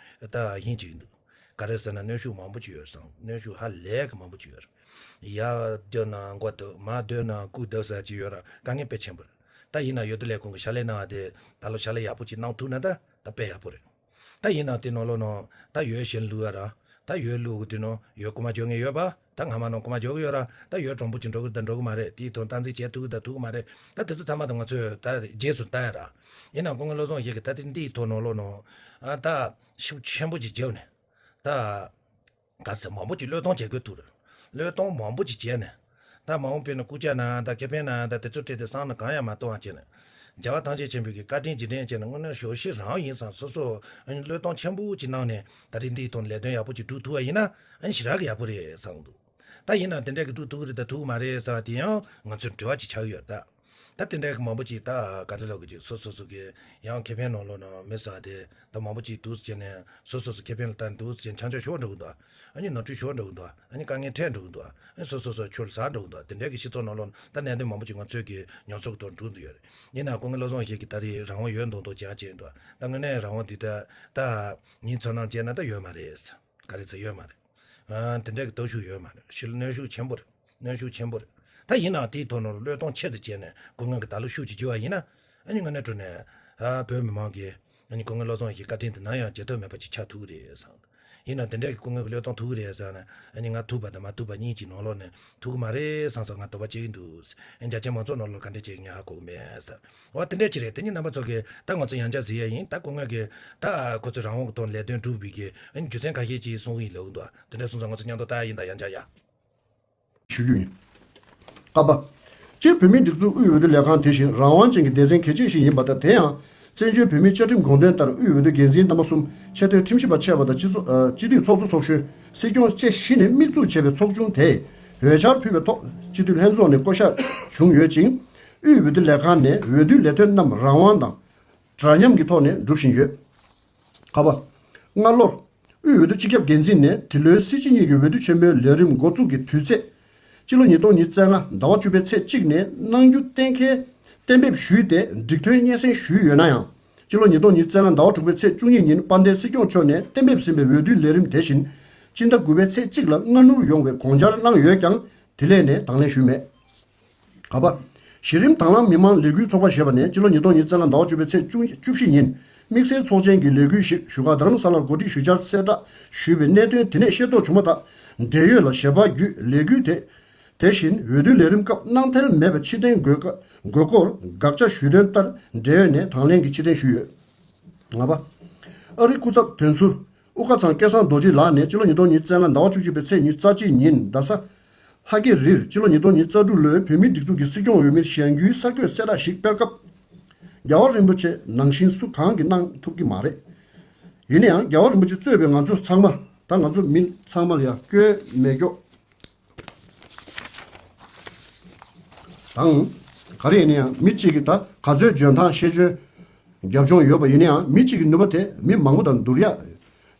ད་ཧིན་ཅིག་ཡིན་འདུག་ག་རེ་ཟེར་ན་གནོན་ཤུགས་མང་པོ་ཅིག་ཡོད་བསམ། གནོན་ཤུགས་ཧ་ལས་ཀྱི་མང་པོ་ཅིག་ཡོད་ར། ཡར་སྡོད་ན་མགོ་སྡུག་མར་སྡོད་ན་སྐུ་སྡུག་ཟེར་ཅིག་ཡོད་ར། དཀའ་ངལ་དཔེ་ཆེན་པོ་རེད། ད་ཡིན་ན་འོས་བསྡུ་ལས་ཁུངས་ཀྱི་ཕྱག་ལས་གནང་བ་དེ་ད་ལོ་ཕྱག་ལས་ཡག་པོ་ཅིག་གནང་ཐུབ་ན་ད་ད་དཔེ་ཡག་པོ་རེད། ད་ཡིན་ན་དེ་ནང་ལོགས་ནང་ད་ཡོད་ཞེན་ལུས་ཡ་ར། ད་ཡོད་ལུགས་དེ་ནོ་ཡོད་རྐུ་མ་འཇོག་མཁན་ཡོད་པ། ད་སྔ་མ་ནང་རྐུ་མ་འཇོག་གི་ཡོད་ར། ད་ཡོད་གྲོང་པོ་ཅིག་འགྲོ་གི་ད་འགྲོ་གི་མ་རེད། དེའི་ཐོག་སྟངས་འཛིན་བྱེད་ཐུབ་གི་ད་ཐུབ་གི་མ་རེད། ད་དེ་ཚོ་ཚང་མ་ད་ང་ཚོས་ད་རྗེས་སུ་ལྟ་ཡ་ར། ཡིན་ནའང་སྐུ་ངོ་བློ་བཟང་ཡེ་གིས་ད་དེ་འདིའི་ཐོག་ནང་ལོགས་ནང་ཨ་ད་ཤུགས་ཆེན་པོ་ཅིག་བརྒྱབ་ནས་ད་ག་ཚོད་མང་པོ་ཅིག་བློས་གཏོང་བྱེད་དགོས་ཐུག་རེད། བློས་གཏོང་མང་པོ་ཅིག་བྱས་ནས་ད་མ་འོངས་པའི་ནང་རྐུ་ཇག་ན་ད་ཁེ་ཕན་ན་ད་དེ་ཚོ་སྤྲད་དེ་བསམ་ན་གང་ཡང་མ་གཏོང་བ་བྱས་ནས་རྒྱལ་བ་ཐམས་ཅད་མཁྱེན་པའི་གི་བཀའ་དྲིན་རྗེས་དྲན་བྱས་ནས་དངོས་གནས་ཞོ་ཤི་རང་ཡིན་ཙང་སོ་སོ་བློས་གཏོང་ཆེན་པོ་ཅིག་གནང་ནས་ད་རིང་འདིའི་ཐོག་ལས་དོན་ཡག་པོ་ཅིག་སྒྲུབ་ཐུབ་པ་ཡིན་ན་ཨ་ནི་ཞེ་དྲག་གི་ཡག་པོ་རེད་བསམ་གི་འདུག་ད་ཡིན་ན་དེ་འདྲ་གི་སྒྲུབ་ཐུབ་ཀྱི་རེད་ད་ཐུབ་ཀྱི་མ་རེད་ཟེར་བ་དེ་ཡང་ང་ཚོའི་འབྲེལ་བ་ཅིག་ཆགས་ཀྱི་ཡོད་ད། ད་དེ་འདྲ་གི་མང་པོ་ཅིག་ད་ག་རེ་ལབ་དགོས་ཀྱི་སོ་སོ་སོ་གི་ཡང་ཁེ་ཕན་ནང་ལོགས་ནང་མི་ཟེར་བ་དེ་ད་མང་པོ་ཅིག་འདུག་སེ་བྱས་ནས་སོ་སོ་སོ་ཁེ་ཕན་ལ་ལྟ་འདུག་སེ་བྱས་ནས་ཆང་སྤྱོད་ཤོར་འགྲོ་གི་འདུག་ཨ་ནི་ནོར་འཁྲུལ་ཤོར་འགྲོ་གི་འདུག་ཨ་ནི་དཀའ་ངལ་འཕྲད་འགྲོ་གི་འདུག་ཨ་ནི་སོ་སོ་སོ་ཆུ་ལ་ཟགས་འགྲོ་གི་འདུག་དེ་འདྲ་གི་སྤྱི་ཚོགས་ནང་ལོགས་ད་གནད་དོན་མང་པོ་ཅིག་ང་ཚོས་ཀྱི་མྱོང་ཚོར་གྱི་ཐོག་འགྲོ་འདུག་ཡོད་རེད། ཡིན་ན་སྐུ་ངོ་བློ་བཟང་ཡེ་གིས་ད་རེས་རང་དབང་ཡོད་མདོག་མདོག་བྱས་བྱས་འདུག་ད་དངོས་གནས་རང་དབང་འདི་ད་ད་ངའི་ཚོར་སྣང་བྱས་ན་ད་ཡོད་མ་རེད། ག་རེ་ཚོད་ཡོད་མ་རེད། ཨ་དེ་འདྲ་གི་སྟོབས་ཤུགས་ཡོད་མ་རེད། ཞི་ལུ་གནོན་ཤུགས་ཆེན་པོ་རེད། གནོན་ཤུགས་ཆེན་པོ་རེད། ད་ཡིན་ནའང་དེའི་ཐོག་ནས་བློས་གཏོང་ཆེད་དུ་བྱས་ནས་སྐུ་ངོ་གི་ད་ལོ་ཤུགས་ཅིག་བརྒྱུད་པ་ཡིན་ན་ཨ་ནི་དངོས་གནས་དྲང་གནས་ཨ་བོད་མི་མང་གིས་ཨ་ནི་སྐུ་ངོ་བློ་བཟང་ཡེ་བཀའ་དྲིན་དེ་ནམ་ཡང་བརྗེད་ཐབས་མེད་པ་ཅིག་ཆགས་ཐུབ་ཀྱི་རེད་བསམ། ཡིན་ནའང་དེ་འདྲ་གི་སྐུ་ངོ་གི་བློས་གཏོང་ཐུབ་ཀྱི་རེད་བསམ་ན་ཨ་ནི་ང་ཐུབ་པ་དང་མ་ཐུབ་པ་གཉིས་ཀྱི་ནང་ལོགས་ནས་ཐུབ་ཀྱི་མ་རེད་བསམ་སོང་། ང་དོགས་པ་སྐྱེ་གི་འདུག་ཨ་ནི་རྒྱ་ཆེའི་མང་ཚོགས་ནང་ལོགས་ག་འདྲ་བྱེད་ཀྱི་ཡིན་ཧ་གོ་གི་མེད་བསམ། འོ་དེ་འདྲ་ཅིག་རེད། དེ་ནི་རྣམ་པ་ཚོ་གིས་ད་ང་ཚོ་ཡང་བསྐྱར་གཟིགས་ཡས་ཡིན། ད་སྐུ་ངོ་གིས་ད་ཁོ་ཚོས་རང་དབང་གི་ཐོག་ལས་དོན་བསྒྲུབས་པའི་གི་ཨ་ནི་རྒྱུ་མཚན་ཁ་ཤས་ཅིག་གསུང་གི་ཡིན་ལབ་གི་འདུག་དེ་འདྲ་སོང་ཙང་ང་ཚོ་མཉམ་དུ་ལྟ་ཡ་ཡིན། ད་ཡང་བསྐྱར་ཡ། ཞུ་རྒྱུ་ཡིན། ཀ་པ། སྤྱིར་བོད་མིའི་སྒྲིག་འཛུགས་དབུས་འོས་བསྡུ་ལས་ཁང་དེ་བཞིན་རང་དབང་ཅན་གྱི་སྡེ་ཚན་གལ་ཆེ་ཞིག་ཡིན་པ་དང་། དེ་ཡང་བཙན་བྱོལ་བོད་མིའི་བཅའ་ཁྲིམས་དགོངས་དོན་ལྟར་དབུས་འོས་བསྡུ་འགན་འཛིན་རྣམ་པ་གསུམ་ཆེས་མཐོའི་ཁྲིམས་ཞིབ་པ་ཆེ་བ་དང་སྤྱི་ཚོགས་ཨ་སྤྱི་འཐུས་ཚོགས་གཙོ་ཚོགས་གཞོན། སྲིད་སྐྱོང་བཅས་བཞི་ནས་དམིགས་འཛུགས་བྱས་པའི་ཚོགས་ཆུང་དེས་འོས་འཆར་ཕུལ་བའི་ཐོག་སྤྱི་འཐུས་ལྷན་ཚོགས་ནས་བསྐོ་གཞག་བྱུང་ཡོད་ཅིང་། དབུས་འོས་བསྡུ་ལས་ཁང་ནས་འོས་བསྡུའི་ལས་དོན་རྣམས་རང་དབང་དང་འདྲ་མཉམ་གྱི་ཐོག་ནས་སྒྲུབ་བཞིན་ཡོད། ཁ་པ། སྔ་ལོར། དབུས་འོས་བསྡུ་སྤྱི་ཁྱབ་འགན་འཛིན་ནས་འདི་ལོའི་སྲིད་སྤྱི་གཉིས་ཀྱི་འོས་བསྡུ་ཆེན་མོའི་ལས་རིམ་འགོ་འཛུགས་ཀྱི་དུས་ཚེས། སྤྱི་ལོ་ཉིས་སྟོང་ཉི་ཤུ་རྩ་ལྔ་ཟླ་བ་བཅུ་པའི་ཚེས་གཅིག་ནས་གནང་རྒྱུ་གཏན་འཁེལ་གཏན་འབེབས་ཞུས་ཏེ་འགྲིག་མཐུན་སྙན་སེང་ཞུས་ཡོད་ན་ཡང་། སྤྱི་ལོ་ཉིས་སྟོང་ཉི་ཤུ་རྩ་ལྔ་ཟླ་བ་དྲུག་པའི་ཚེས་བཅུ་གཉིས་ཉིན་དཔལ་ལྡན་སྲིད་སྐྱོང་མཆོག་ནས་གཏན་འབེབས་ཟིན་པའི་འོས་བསྡུའི་ལས་རིམ་དེ་བཞིན་སྤྱི་ཟླ་དགུ་པའི་ཚེས་གཅིག་ལ་སྔ་སྣུར་ཡོང་བའི་དགོངས་འཆར་གནང་ཡོད་ཀྱང་དེ་ལས་ནས་དང་ལེན་ཞུས་མེད། ག་པ། གཞི་རིམ་དྭང་བླངས་མི་མང་ལས་འགུལ་ཚོགས་པ་ཞེས་པ་ནས་སྤྱི་ལོ་ཉིས་སྟོང་ཉི་ཤུ་རྩ་ལྔ་ཟླ་བ་བཅུ་པའི་ཚེས་བཅུ་བཅུ་བཞི་ཉིན་དམིགས་བསལ་ཚོགས་ཆེན་གྱི་ལས་འགུལ་ཞིག་བཞུགས་སྒར་རྡ་རམ་ས་ལར་གོ་སྒྲིག་ཞུ་འཆར་གསལ་བསྒྲགས་ཞུས་པའི་གནད་དོན་དེ་ནས་ཤེས་རྟོགས་བྱུང་བ་ལྟར། འབྲེལ་ཡོད་ལ་ཞལ་པར་བརྒྱུད་ལས་འགུལ་དེ་དེ་བཞིན་འོས་བསྡུའི་ལས་རིམ་སྐབས་གནང་ཐལ་མེད་པའི་ཕྱིར་འཐེན་དགོས་ཀ་དགོས་སྐོར་དགག་བྱ་ཞུས་དོན་ལྟར་འབྲེལ་ཡོད་ནས་དང་ལེན་གྱི་ཕྱིར་འཐེན་ཞུས་ཡོད། ལྔ་པ། ཨ་རིའི་སྐུ་ཚབ་དོན་ཟུར་དབུ་དཀར་ཚང་སྐལ་བཟང་རྡོ་རྗེ་ལགས་ནས་སྤྱི་ལོ་ཉིས་སྟོང་ཉི་ཤུ་རྩ་ལྔ་ཟླ་བ་བཅུ་གཅིག་པའི་ཚེས་ཉི་ཤུ་རྩ་གཅིག་ཉིན་རྡ་ས་ལྷ་སྐྱིད་རིར་སྤྱི་ལོ་ཉིས་སྟོང་ཉི་ཤུ་རྩ་དྲུག་ལོའི་བོད་མིའི་སྒྲིག་འཛུགས་ཀྱི་སྲིད་སྐྱོང་འོས་མིར་གཞེངས་རྒྱུའི་གསར་འགོད་གསལ་བསྒྲགས་ཤིག་སྤེལ་སྐབས། རྒྱལ་བ་རིན་པོ་ཆེ་ནང་བཞིན་སུ་གང་གིས་གནང་ཐུབ་ཀྱི་མ་རེད། ཡིན་ན་ཡང་རྒྱལ་བ་རིན་པོ་ཆེ་གཙོས་པའི་ང་ཚོ་ཚང་མ། ད་ང་ཚོ་མི་ཚང་མ་ལ་ཡང་སྐྱོན་མེད་སྐྱོ། དང་། ག་རེ་ཡིན་ན་ཡང་མི་གཅིག་གིས་ད་ག་ཚོད་འཇོན་ཐང་ཤེས་འཇོན་རྒྱབ་ལྗོངས་ཡོད་པ་ཡིན་ན་ཡང་མི་གཅིག་གི་ནུས་པ་དེ་མི་མང་པོ་དང་བསྡུར་ཡ་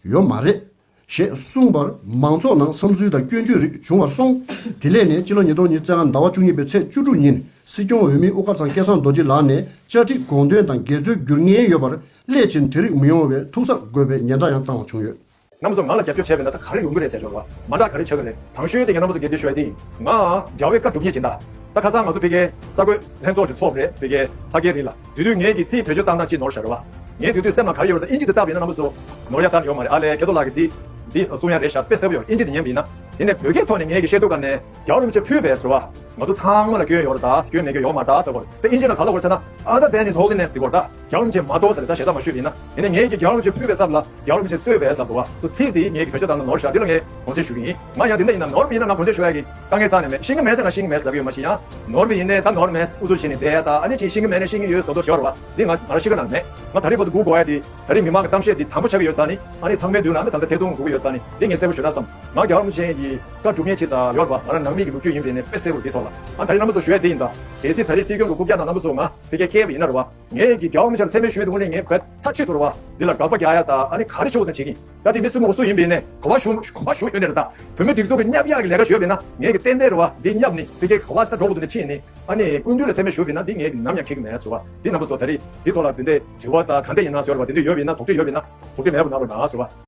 ཡོད་མ་རེད། ཞེས་གསུངས་པར་མང་ཚོགས་ནང་བསམ་ཚུལ་དང་སྐྱོན་བརྗོད་རིགས་བྱུང་བར་སོང་། དེ་ལས་ནས་སྤྱི་ལོ་ཉིས་སྟོང་ཉི་ཤུ་རྩ་ལྔ་ཟླ་བ་བཅུ་གཉིས་པའི་ཚེས་བཅུ་དྲུག་ཉིན་སྲིད་སྐྱོང་འོས་མི་དབུ་དཀར་ཚང་སྐལ་བཟང་རྡོ་རྗེ་ལགས་ནས་བཅའ་ཁྲིམས་དགོངས་དོན་དང་འགལ་འཛོལ་འགྱུར་ངེས་ཡོད་པར་སླད་ཕྱིན་དེ་རིགས་མི་ཡོང་བའི་ཐུགས་གཟབ་དགོས་པའི་ཉེན་བརྡ་ཡང་བཏང་བ་བྱུང་ཡོད། རྣམ་པ་ཚོ་ང་ལ་རྒྱབ་སྐྱོར་བྱས་པ་ཡིན་ན་ད་ག་རེ་ཡོང་གི་རེད་ཟེར་ཞོར་བ་མ་འདྲ་ག་རེ་ཆགས་ཀྱི་རེད། དང་ཤོས་དེ་ངས་རྣམ་པ་ཚོ་འགན་འདི་ཞུ་ཡ་དེ་ཡིན། ང་རྒྱལ་བའི་བཀའ་སྒྲུབ་མཁན་ཅིག་ད། ད་ཁ་སང་ང་ཚོ་ཕ་གིའི་ས་གོས་ལྷན་ཚོགས་ཅིག་ཚོགས་རེད་ཕ་གིའི་ལྷ་སྐལ་རི་ལ། དེ་དུས་ངེད་ཀྱི་སྲིད་བེད་སྤྱོད་བཏང་སྟངས་ཅིག་ནོར་ཤག་རེད་བ། ངས་དེ་དུས་སེམས་ལ་ག་རེ་ཡོད་རེད་ཟེར་ཨིན་ཇི་དུ་བཏབ་ཡིན་ན་རྣམ་པ་ཚོ་ནོར་ཡ་ད་ཡོད་མ་རེད། ཨ་ལས་སྐལ་རྡོར་ལགས་ཀྱིས་འདི་འདི་གསུང་ཡ་རེད་ཤག་དཔེ་གསལ་པོ་ཡོད། ཨིན་ཇི་དེ་ཉན་པ་ཡིན་ན། ཡིན་ནའི་བོད་སྐད་ཐོག་ནས་ངེད་ཀྱི་ཤེས་ཐུབ་ག་ནས་རྒྱལ་བ་རིན་པོ་ཆེ་ཕུལ་བས་ཟེར་བ། ང་ཚོ་ཚང་མ་ལ་སྐྱོན་ཡོད་རེད་ད། སྐྱོན་མེད་མཁན་ཡོད་མ་རེད་ད་ཟེར་བ་རེད། དེ་ཨིན་ཇི་ནང་ག་ལབ་དགོས་རེད་ཟེར་ན། Other than his holiness ཟེར་བ་རེད་ད། རྒྱལ་བ་རིན་པོ་ཆེ་མ་གཏོགས་ཟེར་རེད་ད། ཞེ་ས་མ་ཞུས་པ་ཡིན་ན། ཡིན་ནའི་ངེད་ཀྱི་རྒྱལ་བ་རིན་པོ་ཆེ་ཕུལ་བའི་ཚབ་ལ་རྒྱལ་བ་རིན་པོ་ཆེ་གསོལ་བས་ཟེར་བ་རེད་བ། སོ་ཚིག་དེ་ངེད་ཀྱི་བེད་སྤྱོད་བཏང་ན་ནོར་ཤག་འདི་ལ་ངས་དགོངས་སེལ་ཞུ་གི་ཡིན། ང་ཡང་དེ་འདྲ་ཡིན་ན་ནོར་མི་ཡིན་ན་ང་དགོངས་སེལ་ཞུ་ཡ་གི་དཀའ་ངལ་རྩ་ནས་མེད། ཤེས་ཀྱི་མེད་ཟེར་ན་ཤེས་ཀྱི་མེད་ཟེར་ལབ་ཀྱི་ཡོད་མ་གཞི་ཡང་། ནོར་བ་ཡིན་ནའི་ད་ནོར་མེད་ཨུ་ཚུགས་བྱས་ནས་བསྡད་ཡ་ད་ཨ་ནི་ཅིག་ཤེས་ཀྱི་མེད་ན་ཤེས་ཀྱི་ཡོད་ཟེར་དོ་ཤོར་བ་འདི་ང་ང་རང་ཤེས་ཀྱི་ནང་མེད། ང་ད་རེས་བར་དུ་སྒུག་དགོས་ཡ་འདི་ད་རེས་མི་མང་གི་གཏམ་བཤད་འདི་དམ་པོ་ཆགས་ཀྱི་ཡོད་ཙང་ནི་ཨ་ནི་ཚང་མའི་མདུན་ལ་ཨ་ནི་ད་ལྟ་ཐད་གཏོང་སྒུག་གི་ཡོད་ཙང་ནི་འདི་ངས་གསལ་པོ་ཞུ་ན་བསམ་སོང་། ང་རྒྱལ་བ་རིན་པོ་ཆེ་ཡི་བཀའ་སྒྲུབ་མཁན་ཅིག་ད་ཡོད་རེད་བ། ང་རང་ནང་མི་གི་ལོ་རྒྱུས་ཡིན་པ་ཡིན་ནའི་དཔེ་གསལ་པོ་འདི་ཐོག་ལ་ཨ་ད་རེས་རྣམ་པ་ཚོ་ཞུ་ཡ་འདི་ཡིན་ད། གལ་སྲིད་ད་རེས་སྲིད་སྐྱོང་གི་རྐུབ་བཀྱག་ནང་རྣམ་པ་ཚོ་ང་ཕ་གིར་འཁེལ་བ་ཡིན་ན་རེད་བ། ངས་ཀྱི་རྒྱལ་བ་རིན་པོ་ཆེ་ལ་མཚན་སྨད་ཞུས་དུས་ནས་ངས་བོད་མཐའ་གཅིག་ཏུ་རེད་བ། འདི་ལ་དགག་པ་རྒྱག་ཡ་ད་ཨ་ནི་ག་རེ་ཆོག་དང་བྱེད་ཀྱི་ཡིན། ད་དེ་མི་སུ་མོ་སུ་ཡིན་པ་ཡིན་ནའི་ག་བ་ཞུ་ག་བ་ཞུ་ཡོད་ནས་རེད་ད། བོད་མི་སྒྲིག་འཛུགས་ཀྱི་མཉམ་ཡག་གི་ལས་ཀ་ཞུས་པ་ཡིན་ན་ངས་ཀྱི་ཏན་ཏན་རེད་བ། འདི་མཉམ་ནི་ཕ་གིར་ག་བ་ད་འགྲོ་དགོས་དུས་ནས་ཕྱིན་ནི་ཨ་ནི་སྐུ་མདུན་ལ་མཚན་སྨད་ཞུས་པ་ཡིན་ན་འདི་ངས་ཀྱི་ནམ་ཡང་འཁེལ་གྱི་མེད་ཟེར་བ། འདི་རྣམ་པ་ཚོ་ད་རེས་འདི་ཐོག་ལ་འདི་འདྲའི་དྲི་བ་ད་ག་འདྲ་ཡིན་ན་ཟེར་བ་འདི་འདྲ་ཡོད་པ་ཡིན་ན་དོགས་གཅོད་ཡོད་པ་ཡིན་ན་དོགས་གཅོད་མེད་པ་གནང་རོགས་གནང་ཟེར་བ།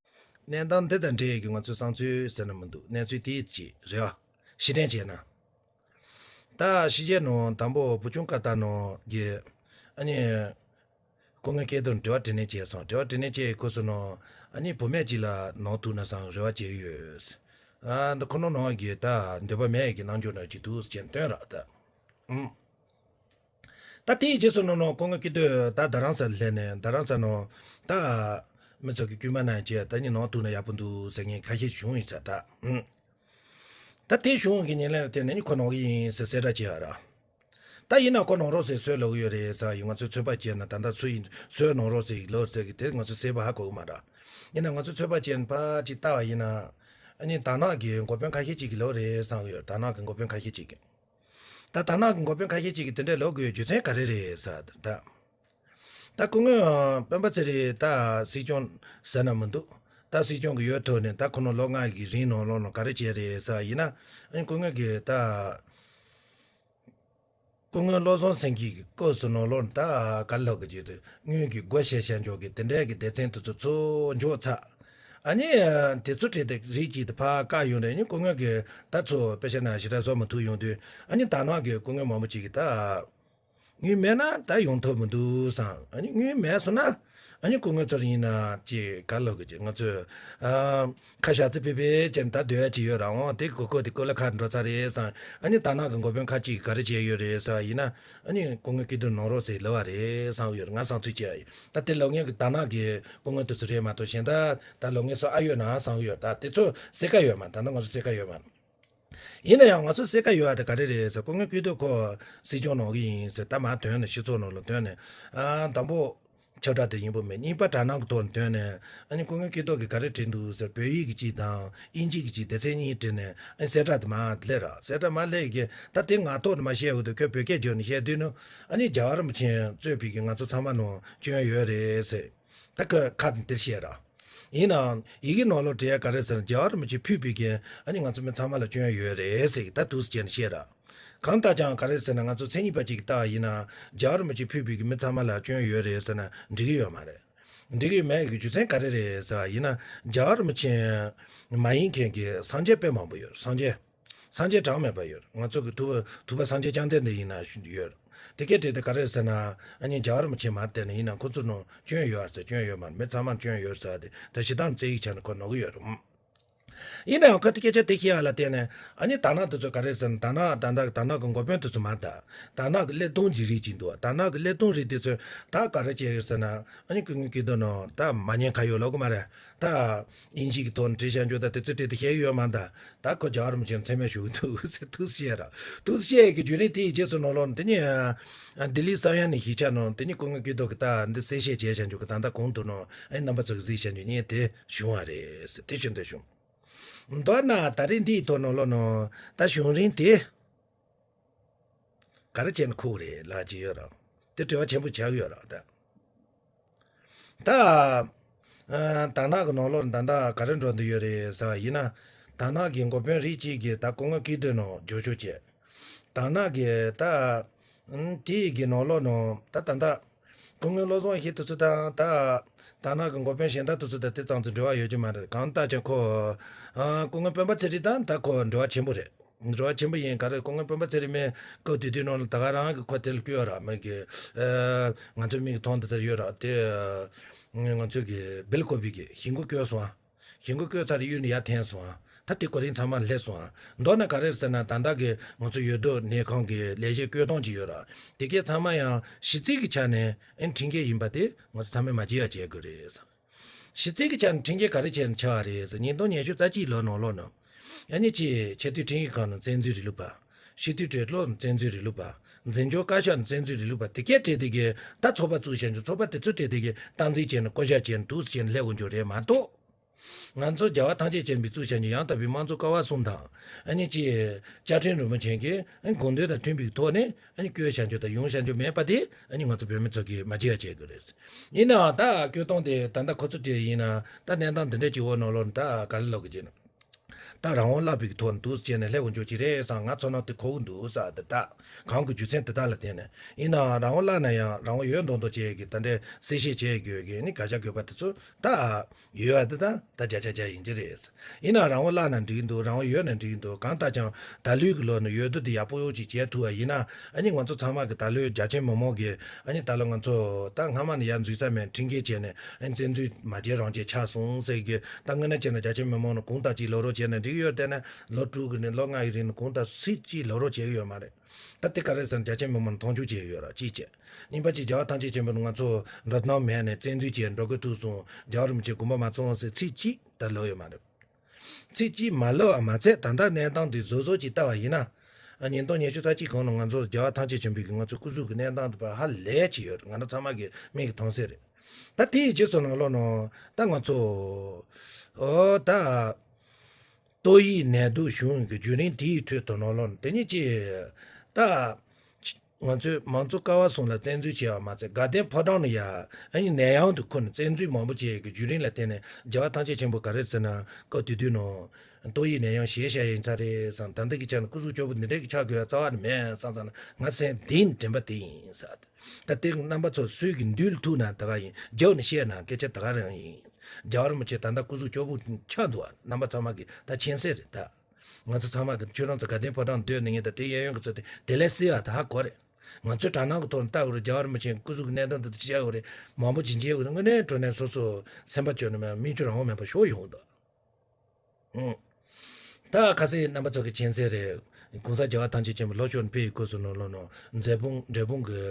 གནས་སྟངས་འདི་དང་འབྲེལ་ཡོད་ཀྱི་ང་ཚོའི་བསམ་ཚུལ་ཟེར་ན་མི་འདུག་གནས་ཚུལ་དེ་ཅིག་རེད་བ། ཕྱིར་དྲན་བྱས་ན། ད་ཕྱི་རྒྱལ་ནང་དང་པོ་བུ་ཆུང་ཀ་ཏ་ནང་གི་ཨ་ནི་ སྐུ་ངོ་སྐལ་རྡོར་དྲི་བ་དྲིས་ལན་བྱས་སོང་། དྲི་བ་དྲིས་ལན་བྱས་ཡི་སྐབས་སུ་ནོ། ཨ་ནི་བུད་མེད་ཅིག་ལ་ནོར་ཐུག་ན་བསམ་རེ་བ་བྱས་ཡོད། ཨ་འདི་ཁོ་ནོ་ནོ་གི་ད་འདོད་པ་མེད་ཀྱི་རྣམ་འགྱུར་འདྲ་ཅིག་འདུག་ཅེས་སྟོན་ར་ད། ཨུམ། ད་དེའི་རྗེས་སུ་ནོ་ནོ་སྐུ་ངོ་སྐལ་རྡོར་ད་རྡ་རམ་ས་ལ་སླེབས་ནས་རྡ་རམ་ས་ནོ། ད་མི་ཚོ་གི་སྐུལ་མ་གནང་བྱས་ད་ནི་ནོར་ཐུག་ན་ཡག་པོ་འདུག་ཟེར་མཁན་ཁ་ཤས་བྱུང་ཡིན་ས་ད། ཨུམ། ད་དེ་བྱུང་གི་ཉིན་ལན་ལ་བརྟེན་ནས་ནི་ཁོ་ནོར་གི་ཡིན་ཟེར་གསལ་བསྒྲགས་བྱས་ཡ་ར། ད་ཡིན་ན་ཁོ་ནོར་རོགས་ཟེར་སུས་ལབ་གི་ཡོད་རེད་ཟེར་ཡིན། ང་ཚོས་ཚོད་དཔག་བྱས་ན་ད་ལྟ་སུ་ཡིན་སུས་ནོར་རོགས་ཟེར་ཡིག་ལོར་ཟེར་གི་དེ་ང་ཚོས་གསལ་པོ་ཧ་གོ་གི་མ་རེད། ཡིན་ན་ང་ཚོས་ཚོད་དཔག་བྱས་ན་ཕར་ཅིག་ལྟ་བ་ཡིན་ན། ཨ་ནི་དར་ནག་གི་འགོ་དཔོན་ཁ་ཤས་ཅིག་གི་ལོ་རེད་བསམ་གི་ཡོད། དར་ནག་གི་འགོ་དཔོན་ཁ་ཤས་ཅིག་གི། ད་དར་ནག་གི་འགོ་དཔོན་ཁ་ཤས་ཅིག་གི་དེ་འདྲ་ལོ་གི་ཡོད་རྒྱུ་མཚན་ག་རེ་རེད་ཟེར་ད། ད་སྐུ་ངོ་སྤེན་པ་ཚེ་རིང་ད་སྲིད་སྐྱོང་ཟེར་ན་མི་འདུག་ད་སྲིད་སྐྱོང་གི་ཡོད་ཐོག་ནས་ད་ཁོ་ནོ་ལོ་ལྔ་གི་རིང་ནང་ལོགས་ནང་ག་རེ་བྱས་རེད་ཟེར་ཡིན་ན། ཨ་ནི་སྐུ་ངོ་གི་ད། སྐུ་ངོ་བློ་བཟང་སེང་གེ་གི་སྐབས་སུ་ནང་ལོགས་ནས་ད་ག་ལབ་གི་ཅིག་རེད། དངུལ་གི་སྒོ་ཕྱེ་བྱ་འཇོག་གི་དེ་འདྲའི་གི་སྡེ་ཚན་དེ་ཚོ་ཚུར་འཇོག་ཚར། ཨ་ནི་དེ་ཚོ་བྲིས་ཏེ་རིགས་གཅིག་ཏུ་ཕར་བཀག་ཡོང་རེད། ཨ་ནི་སྐུ་ངོ་གི་ད་ཚོ་དཔེ་ཆ་ནང་ཞེ་དྲག་བཟོ་མ་ཐུབ་ཡོང་དུས། ཨ་ནི་དར་ནག་གི་སྐུ་ངོ་མང་པོ་ཅིག་གི་ད། དངུལ་མེད་ན་ད་ཡོང་ཐབས་མི་འདུག་བསམ། ཨ་ནི་དངུལ་མེད་སོང་ན། ཨ་ནི་སྐུ་ངོ་ཚོར་ཡིན་ན་ཅིག་ག་ལབ་གི་ཅིག་ང་ཚོས་ཨ། ཁ་ཤ་ཚི་པེ་པེ་ཅན་ད་སྡོད་ཡ་ཅིག་ཡོད་ར་འོང་། དེ་གོ་གོ་དེ་ཀོ་ལ་ཁ་འགྲོ་ཚར་རེད་བསམ། ཨ་ནི་དར་ནག་གི་འགོ་དཔོན་ཁ་ཅིག་ག་རེ་བྱས་ཡོད་རེད་ཟེར་བ་ཡིན་ན། ཨ་ནི་སྐུ་ངོ་སྐལ་རྡོར་ནོར་རོགས་ཟེར་ལབ་པ་རེད་བསམ་ཡོད་རེད། ང་བསམ་ཚུལ་བྱས་ཡ་ཡིན། ད་དེ་ལབ་མཁན་གི་དར་ནག་གི་སྐུ་ངོ་དེ་ཚོ་རེད་མ་གཏོགས་གཞན་དག་ད་ལབ་མཁན་སུ་ཨ་ཡོད་ན་བསམ་ཡོད། ད་དེ་ཚོ་གསལ་ཁ་ཡོད་མ། ད་ནི་ང་ཚོ་གསལ་ཁ་ཡོད་མ། ཡིན་ན་ཡང་ང་ཚོ་གསལ་ཁ་ཡོད་ཡ་དེ་ག་རེ་རེད་ཟེར། སྐུ་ངོ་སྐལ་རྡོར་ཁོ་སྲིད་སྐྱོང་ནོར་གི་ཡིན་ཟེར་ད་མར་ཐོན་ནས་སྤྱི་ཚོགས་ནང་ལ་ཐོན་ནས། ཨ་དང་པོ་ཁྱབ་བསྒྲགས་དེ་ཡིན་པོ་མེད། གཉིས་པ་དར་ནག་གི་ཐོག་ནས་ཐོན་ནས། ཨ་ནི་སྐུ་ངོ་སྐལ་རྡོར་གིས་ག་རེ་བྲིས་འདུག་ཟེར། བོད་ཡིག་གི་གཅིག་དང་དབྱིན་ཇི་གི་གཅིག་སྡེ་ཚན་གཉིས་བྲིས་ནས། ཨ་ནི་གསལ་བསྒྲགས་དེ་མར་སླེབས་ར། གསལ་བསྒྲགས་མར་སླེབས་ཀྱི་ད་དེ་ངག་ཐོག་ནས་མར་བཤད་འོ་དུ་ཁོས་བོད་སྐད་བརྗོད་ནས་བཤད་དུས་ནི། ཨ་ནི་རྒྱལ་བ་རིན་པོ་ཆེ་གཙོས་པའི་གི་ང་ཚོ་ཚང་མ་ནང་སྐྱོན་ཡོད་རེད་ཟེར། ད་ཁོས་ཁ་དེ་འདིར་བཤད་ར། ཡིན་ནའང་ཡི་གེ་ནང་ལོགས་བྲིས་ཡ་ག་རེ་ཟེར་ན། རྒྱལ་བ་རིན་པོ་ཆེ་ཕུད་པའི་གི་ཨ་ནི་ང་ཚོ་མི་ཚང་མ་ལ་སྐྱོན་ཡོད་རེད་ཟེར་གི་ད་འདུག་སེ་བྱས་ནས་བཤད་ར། གང་ལྟར་ཀྱང་ག་རེ་ཟེར་ན། ང་ཚོ་མཚན་ཉིད་པ་ཅིག་གིས་ལྟ་བ་ཡིན་ན་རྒྱལ་བ་རིན་པོ་ཆེ་ཕུད་པའི་གི་མི་ཚང་མ་ལ་སྐྱོན་ཡོད་རེད་ཟེར་ན་འགྲིག་གི་ཡོད་མ་རེད། འགྲིག་གི་མེད་གི་རྒྱུ་མཚན་ག་རེ་རེད་ཟེར་བ་ཡིན་ན། རྒྱལ་བ་རིན་པོ་ཆེ་མ་ཡིན་མཁན་གྱི་སངས་རྒྱས་དཔེ་མང་པོ་ཡོད། སངས་རྒྱས། སངས་རྒྱས་གྲངས་མེད་པ་ཡོད། ང་ཚོ་གི་ཐུབ་པ་ཐུབ་པ་སངས་རྒྱས་བཅོམ་ལྡན་འདས་ཡིན་ན་ཡོད། དེ་སྐད་བྲིས་ཏེ་ག་རེ་ཟེར་ན། ཨ་ནི་རྒྱལ་བ་རིན་པོ་ཆེ་མར་བལྟས་ནས་ཡིན་ན་ཁོ་ཚོ་ནང་སྐྱོན་ཡོད་ཟེར། སྐྱོན་ཡོད་མ་རེད། མི་ཚང་མར་སྐྱོན་ཡོད་ཟེར་ཏེ་ད་ཞེ་སྡང་བརྩེ་ཡིག་ཆ་ནས་ཁོ་ནོར་གི་ཡོད་རེད། ཡིན་ནའང་ཁོ་དེ་སྐད་ཆ་དེ་བཤད་ཡ་ལ་བརྟེན་ནས། ཨ་ནི་དར་ནག་དེ་ཚོ་ག་རེ་ཟེར་ན། དར་ནག་དར་ནག་དར་ནག་གི་འགོ་དཔོན་དེ་ཚོ་མར་ད། དར་ནག་གི་གླེགས་བམ་གྱི་རིགས་ཅིག་འདུག་དར་ནག་གི་གླེགས་བམ་རིགས་དེ་ཚོས་ད་ག་རེ་བྱས་ཡོད་ཟེར་ན། ཨ་ནི་སྐུ་ངོ་སྐལ་རྡོར་ནང་ད་མ་ཉན་ཁ་ཡོད་ལབ་གི་མ་རེད། ད་དབྱིན་ཇི་གི་ཐོག་ནས་བྲིས་བཞག་རྒྱུ་ད་དེ་ཚོ་བྲིས་ཏེ་བཤད་ཡོད་མ་ད། ད་ཁོ་རྒྱལ་བ་རིན་པོ་ཆེ་མཚན་སྨད་ཞུ་གི་འདུག་ཟེར་འདུག་བཤད་ར། འདུག་བཤད་ཀྱི་བརྒྱུད་རིམ་དེ་ཡི་རྗེས་སུ་ནང་ལོགས་ནས་དེ་ནི་ལྡི་ལི་ས་ཡ་ནས་གཞིས་ཆགས་ནང་དེ་ནི་སྐུ་ངོ་སྐལ་རྡོར་གྱིས་ད་འདི་གསལ་བཤད་བྱས་བཞག་རྒྱུ་གི་ད་ལྟ་གོང་དུ་ནང་ཨ་ནི་རྣམ་པ་ཚོ་གིས་གཟིགས་བཞག་རྒྱུ་ཉིད་དེ་བྱུང་བ་རེད་ཟེར། དེ་བྱུང་དེ་བྱུང་། མདོར་ན་ད་རེས་འདིའི་ཐོག་ནང་ལོགས་ནང་ད་བྱུང་རིམ་དེ་ག་རེ་བྱས་ནས་ཁུག་རེད་ལབ་ཀྱི་ཡོད་ར། དེ་དྲི་བ་ཆེན་པོ་ཆགས་ཡོད་ར་ད། ད། ཨ། དར་ནག་གི་ནང་ལོགས་ད་ལྟ་ག་རེ་འགྲོ་འདི་ཡོད་རེད་ཟེར་བ་ཡིན་ན། དར་ནག་གི་འགོ་དཔོན་རིགས་གཅིག་གིས་ད་སྐུ་ངོ་སྐལ་རྡོར་ནང་འགྱུར་བཅོས་བྱས། དར་ནག་གི་ད། ཨ། དེའི་གི་ནང་ལོགས་ནང་ད་ད་ལྟ། སྐུ་ངོ་བློ་བཟང་ཡེ་ཤེས་དེ་ཚོ་དང་ད། དར་ནག་གི་འགོ་དཔོན་གཞན་དག་དེ་ཚོ་དང་དེ་ཙམ་དུ་འབྲེལ་བ་ཡོད་ཀྱི་མ་རེད། གང་ལྟར་ཀྱང་ཁོ། ཨ། སྐུ་ངོ་སྤེན་པ་ཚེ་རིང་དང་ད་ཁོ་འབྲེལ་བ་ཆེན་པོ་རེད། འབྲེལ་བ་ཆེན་པོ་ཡིན། ག་རེ་སྐུ་ངོ་སྤེན་པ་ཚེ་རིང་མའི་སྐབས་དེ་དུས་ནང་ལ་ད་ག་རང་གི་ཁོ་དེ་ལ་བསྐོས་ར་མ་གི། ཨ། ང་ཚོའི་མིག་གིས་མཐོང་དེ་ལྟར་ཡོད་ར་དེ། ང་ཚོའི་གི་སྦེལ་ཀོབ་གི་གཞིས་འགོ་བསྐོས་སོང་། གཞིས་འགོ་བསྐོས་ཚར་རེ་གཡུག་ནས་ཡར་འཐེན་སོང་། ད་དེ་གོ་རིམ་ཚང་མ་སླེབས་སོང་། མདོར་ན་ག་རེ་ཟེར་ན་ད་ལྟ་གི་ང་ཚོ་ཡོད་དོ་གནས་ཁང་གི་ལས་བྱེད་བསྐོས་སྟངས་ཅིག་ཡོད་ར། དེ་གས་ཚང་མ་ཡང་གཞི་རྩའི་གི་ཆ་ནས་ཨེ་ཁྲིམས་འགལ་ཡིན་པ་དེ་ང་ཚོ་ཚང་མས་མ་བརྗེད་ཡ་བྱེད་དགོས་རེད། གཞི་རྩའི་གི་ཆ་ནས་ཁྲིམས་འགལ་ག་རེ་བྱས་ནས་ཆགས་པ་རེད་ཟེར། ཉིས་སྟོང་ཉི་ཤུ་རྩ་གཅིག་ལོ་ནང་ལོགས་ནང་། ཨ་ནི་ཅིག་ཆེས་མཐོའི་ཁྲིམས་ཞིབ་ཁང་ནང་བཙན་འཛུལ་རིང་ལུགས་པ། སྤྱི་འཐུས་གྲོས་ཚོགས་ནང་བཙན་འཛུལ་རིང་ལུགས་པ། འཛིན་སྐྱོང་བཀའ་ཤག་ནང་བཙན་འཛུལ་རིང་ལུགས་པ་དེ་གས་བྲིས་དེ་གས་ད་ཚོགས་པ་བཙུགས་བཞག་རྒྱུ། ཚོགས་པ་དེ་ཚོ་བྲིས་དེ་གས་སྟངས་འཛིན་བྱས་ནས་བསྐོ་བཞག་བྱས་ནས་འདུག་སེ་བྱས་ནས་སླེབས་དགོས་རྒྱུ་རེད་མ་གཏོགས། ང་ཚོ་རྒྱལ་བ་ཐམས་ཅད་མཁྱེན་པས་བཙུགས་བཞག་རྒྱུ་ཡང་དག་པའི་དམངས་གཙོ་ཀ་བ་གསུམ་དང་། ཨ་ནི་ཅིག་བཅའ་ཁྲིམས་རིན་པོ་ཆེ་གི་དགོངས་དོན་དང་མཐུན་པའི་ཐོག་ནས་ཨ་ནི་བསྐོས་བཞག་རྒྱུ་དང་ཡོང་བཞག་རྒྱུ་མེད་པ་དེ་ཨ་ནི་ང་ཚོ་བོད་མི་ཚོ་གིས་མ་བརྗེད་ཡ་བྱེད་དགོས་རེད། ཡིན་ནའང་ད་བསྐོས་སྟངས་དེ་ད་ལྟ་ཁོ་ཚོ་བྲིས་ཡིན་ན་ད་གནས་སྟངས་འདི་འདྲ་ཅིག་འོག་ནང་ལོགས་ནས་ད་ག་རེ་ལབ་དགོས་ཀྱི་ན། ད་རང་དབང་བརླག་པའི་ཐོག་ནས་འདུག་བྱས་ནས་སླེབས་དགོས་འཇོག་ཅིག་རེད་བསམ། ང་ཚོར་སྣང་དེ་གོ་གི་འདུག་ས། དེ་ད་གང་གི་རྒྱུ་མཚན་དེ་དག་ལ་བརྟེན་ནས་ཡིན་ནའང་རང་དབང་བརླག་ན་ཡང་རང་དབང་ཡོད་མདོག་མདོག་བྱས་ཀྱི་ད་འདྲའི་གསལ་བཤད་བྱས་དགོས་ཀྱི་ནི་བཀའ་རྒྱ་དགོས་པ་དེ་ཚོ་ད་ཡོད་པ་དེ་ད་ད་བརྒྱ་ཆ་བརྒྱ་ཡིན་གྱི་རེད། ཡིན་ནའང་རང་དབང་བརླག་ན་འགྲིག་གི་འདུག་རང་དབང་ཡོད་ན་འགྲིག་གི་འདུག་གང་ལྟར་ཀྱང་ད་ལོའི་གི་ལོ་ནས་ཡོད་དུ་དེ་ཡག་པོ་ཅིག་བྱས་ཐུབ་པ་ཡིན་ན། ཨ་ནི་ང་ཚོ་ཚང་མ་གི་ད་ལོའི་རྒྱ་ཆེ་མི་མང་གི་ཨ་ནི་ད་ལོ་ང་ཚོ་ད་སྔ་མ་ནས་ཡར་འཛུལ་ས་མེད་ཁྲིམས་འགལ་བྱས་ནས་ཨ་ནི་བཙན་འཛུལ་མ་བྱས་རང་བྱས་ཆགས་སོང་ཟེར་གི། ད་དངོས་གནས་བྱས་ན་རྒྱ་ཆེ་མི་མང་ནས་གང་ལྟར་ཅིག་ལོག་རོགས་བྱས་ན་འགྲིག་ཡོད། དེ་ནས་ལོ་དྲུག་གི་ནས་ལོ་ལྔ་ཡི་རིང་ནས་གང་ལྟར་སྲིད་ཀྱིས་ལོག་རོགས་བྱེད་ཀྱི་ཡོད་མ་རེད། ད་དེ་ག་རེ་ཟེར་ན་རྒྱ་ཆེ་མི་མང་ནས་མཐོང་ཆུང་བྱས་ཡོད་ར་གཅིག་བྱས། གཉིས་པ་གཅིག་རྒྱལ་བ་ཐམས་ཅད་མཁྱེན་པ་ནས་ང་ཚོ་འགྲོ་སྣང་མེད་ནས་བཙན་འཛུལ་བྱས་འགྲོ་དགོས་ཐུག་སོང་། རྒྱལ་བ་རིན་པོ་ཆེ་དགོངས་པ་མ་ཚོམ་ཟེར་ཚིག་གཅིག་ད་ལབ་ཡོད་མ་རེད། ཚིག་གཅིག་མ་ལབ་པ་མ་ཚད་ད་ལྟ་གནས་སྟངས་འདི་བཟོ་བཟོ་ཅིག་ལྟ་བ་ཡིན་ན། ཨ་ཉིས་སྟོང་ཉི་ཤུ་རྩ་གཅིག་གོང་ལ་ང་ཚོ་རྒྱལ་བ་ཐམས་ཅད་མཁྱེན་པའི་གི་ང་ཚོ་སྐུ་གཟུགས་ཀྱི་གནས་སྟངས་འདི་པ་ཧ་ལས་ཅིག་ཡོད་རེད། ང་རང་ཚང་མ་གི་མིག་གིས་མཐོང་གསལ་རེད། ད་དེའི་རྗེས་སུ་ནང་ལོགས་ནང་ད་ང་ཚོ་ཨོ་ད་ཏོག་དབྱིབས་ནད་དུག་བྱུང་གི་བརྒྱུད་རིམ་དེའི་ཁྲོད་དུ་ནང་ལོགས་ནང་དེ་ཉིད་ཀྱི་ད། ང་ཚོས་མང་གཙོ་ཀ་བ་གསུམ་ལ་བཙན་འཛུལ་བྱས་པ་མ་ཚད་དགའ་ལྡན་ཕོ་བྲང་ནས་ཡ་ཨ་ནི་ནད་ཡམས་དུ་འཁོར་ནས་བཙན་འཛུལ་མང་པོ་བྱས་ཀྱི་བརྒྱུད་རིམ་ལ་བརྟེན་ནས་རྒྱལ་བ་ཐམས་ཅད་མཁྱེན་པ་ག་རེ་ཟེར་ན་སྐབས་དེ་དུས་ནང་ཏོག་དབྱིབས་ནད་ཡམས་ཞེ་ཤ་ཡིན་ས་རེད་བསམ། ད་ལྟ་གི་ཆ་ནས་སྐུ་གཟུགས་སྐྱོ་པོ་འདི་འདྲའི་གི་ཆགས་དགོས་ཡ་རྩ་བ་ནས་མེད་བསམ་བསམ་ན་ང་སེམས་བདེན་དྲན་པ་དེ་ཡིན་ས། ད་དེ་རྣམ་པ་ཚོ་སུས་ཀྱི་མདུན་ལ་ཐུག་ན་ད་ག་ཡིན། རྒྱབ་ནས་བཤད་ན་སྐད་ཆ་ད་ག་རང་ཡིན། རྒྱལ་བ་རིན་པོ་ཆེ་ད་ལྟ་སྐུ་གཟུགས་སྐྱོ་པོ་ཆགས་འདུག་རྣམ་པ་ཚང་མ་གི་ད་མཁྱེན་གསལ་རེད་ད། ང་ཚོ་ཚང་མ་གི་ཁྱོད་རང་ཚོ་དགའ་ལྡན་ཕོ་བྲང་སྡོད་ནས་ངས་ད་དེ་གཡས་གཡོན་གི་ཚོ་དེ་དེ་ལས་སྲིད་པ་ད་ཧ་གོ་རེད། ང་ཚོས་དྲ་སྣང་གི་ཐོག་ནས་ལྟ་དགོས་རེད། རྒྱལ་བ་རིན་པོ་ཆེ་སྐུ་གཟུགས་གི་གནས་སྟངས་དེ་ཅི་བྱ་དགོས་རེད། མང་པོ་ཅིག་མཇལ་དགོས་རེད། དངོས་གནས་དྲང་གནས་སོ་སོ་སེམས་པ་སྐྱོ་ནས་མ་མི་ཆུ་རང་དབང་མེད་པ་ཤོར་ཡོང་འདུག་ཨང་། ད་ཁ་སང་རྣམ་པ་ཚོ་གི་མཁྱེན་གསལ་རེད། གོང་ས་རྒྱལ་བ་ཐམས་ཅད་མཁྱེན་པ་ལྷོ་ཕྱོགས་ནས་ཕེབས་ཡི་སྐབས་སུ་ནང་ལོགས་ནང་མཛད་དཔོན་འབྲས་སྤུངས་གི་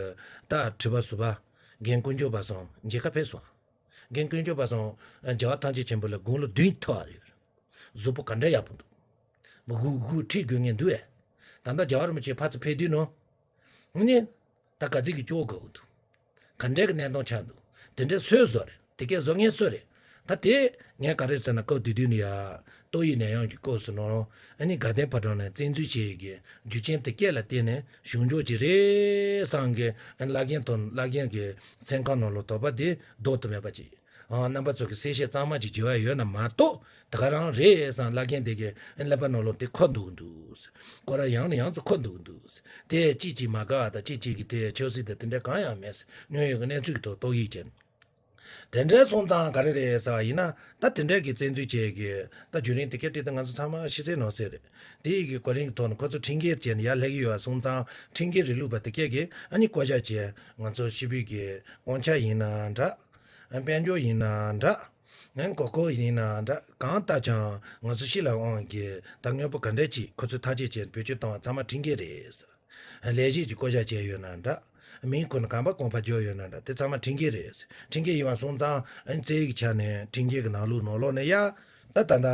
ད་ཁྲི་པ་ཟུར་པ་རྒན་དཀོན་མཆོག་པ་སང་མཇལ་ཁ་ཕེབས་སོང་། རྒན་དཀོན་མཆོག་པ་སང་རྒྱལ་བ་ཐམས་ཅད་མཁྱེན་པ་ལ་དགུང་ལོ་བདུན་ཐོག་ཡོད། གཟུགས་པོ་ག་འདྲ་ཡག་པོ་འདུག་སྒུག་སྒུག་ཁྲིད་དགོས་ངེས་འདུག་ཨེ། ད་ལྟ་རྒྱལ་བ་རིན་པོ་ཆེ་ཕར་ཚུར་ཕེབས་དུས་ནང་། ནི། ད་ག་ཚིག་གི་སྐྱོ་དགོས་འདུག་ག་འདྲའི་གི་གནས་སྟངས་ཆགས་འདུག་དེ་འདྲའི་སྲོལ་བཟོ་རེད། དེ་གས་བཟོ་ངན་སྲོལ་རེད། ད་དེ་ངས་ག་རེ་ཟེར་ན་སྐབས་དེ་དུས་ནས་ཡ་ཏོག་དབྱིབས་ནད་ཡམས་ཀྱི་སྐབས་སུ་ནང་ཨ་ནི་དགའ་ལྡན་ཕོ་བྲང་ནས་བཙན་འཛུལ་བྱས་ཡི་གི་རྒྱུ་རྐྱེན་དེ་སྐད་ལ་བརྟེན་ནས་བྱུང་ཆོག་ཅིག་རེད་བསམ་གི་བླ་རྒན་དང་བླ་རྒན་གི་སེམས་ཁམས་ནང་ལ་དོགས་པ་དེ་ལྡོག་ཏུ་མེད་པ་ཅིག་ཨང་། རྣམ་པ་ཚོ་གི་གསལ་བཤད་གཙང་མ་ཅིག་བྱེད་པ་ཡོད་ན་མ་གཏོགས་ད་ག་རང་རེད་བསམ་བླ་རྒན་དེ་གི་ཀླད་པ་ནང་ལོགས་དེ་འཁོར་འདུག་འདུག་སྐོར་ར་ཡང་ནས་ཡང་དུ་འཁོར་འདུག་འདུག་དེ་གཅིག་གཅིག་མ་དགའ་བ་དང་གཅིག་གཅིག་གི་དེ་ཆབ་སྲིད་དང་དེ་འདྲ་གང་ཡང་མེད། དངོས་ཡོད་ཀྱི་གནས་ཚུལ་གྱི་ཐོག་རྟོག་ཞིབ་བྱས་ནས། དེ་འདྲའི་སོང་ཙང་ག་རེ་རེད་ཟེར་བ་ཡིན་ན་ད་དེ་འདྲའི་གི་བཙན་འཛུལ་བྱས་ཀྱི་ད་བརྒྱུད་རིམ་དེ་ག་དེ་ད་ང་ཚོ་ཚང་མ་ཤེས་གསལ་ནོར་གསལ་རེད། དེ་ཡི་གི་གོ་རིམ་གྱི་ཐོག་ནས་ཁོ་ཚོ་ཁྲིམས་འགལ་བྱས་ནས་ཡར་སླེབས་ཀྱི་ཡོད་པ་སོང་ཙང་ཁྲིམས་འགལ་རིང་ལུགས་པ་དེ་གས་ཀྱི་ཨ་ནི་བཀོད་རྒྱ་བྱས་ང་ཚོ་སྤྱི་པའི་གི་དབང་ཆ་ཡིན་ན་འདྲ། དཔལ་འབྱོར་ཡིན་ན་འདྲ། ངན་གོ་གོ་ཡིན་ན་འདྲ་གང་ལྟར་ཀྱང་ང་ཚོ་ཕྱི་ལ་དབང་གི་ད་དངོས་པོ་ག་འདྲ་ཅིག་ཁོ་ཚོས་ཐག་གཅོད་བྱས་བེད་སྤྱོད་བཏང་བ་ཚང་མ་ཁྲིམས་འགལ་རེད། ལས་བྱེད་ཀྱི་བསྐོ་བཞག་བྱས་ཡོད་ན་འདྲ། མིང་ཁོ་ན་གང་པ་གོང་འཕར་འཇོག་ཡོད་ན་འདྲ་དེ་ཚང་མ་ཁྲིམས་འགལ་རེད། ཁྲིམས་འགལ་ཡིན་པ་སོང་ཙང་ཨ་ནི་རྩ་བའི་ཆ་ནས་ཁྲིམས་འགལ་གྱི་ནང་ལུགས་ནང་ལོགས་ནས་ཡ། ད་ད་ད།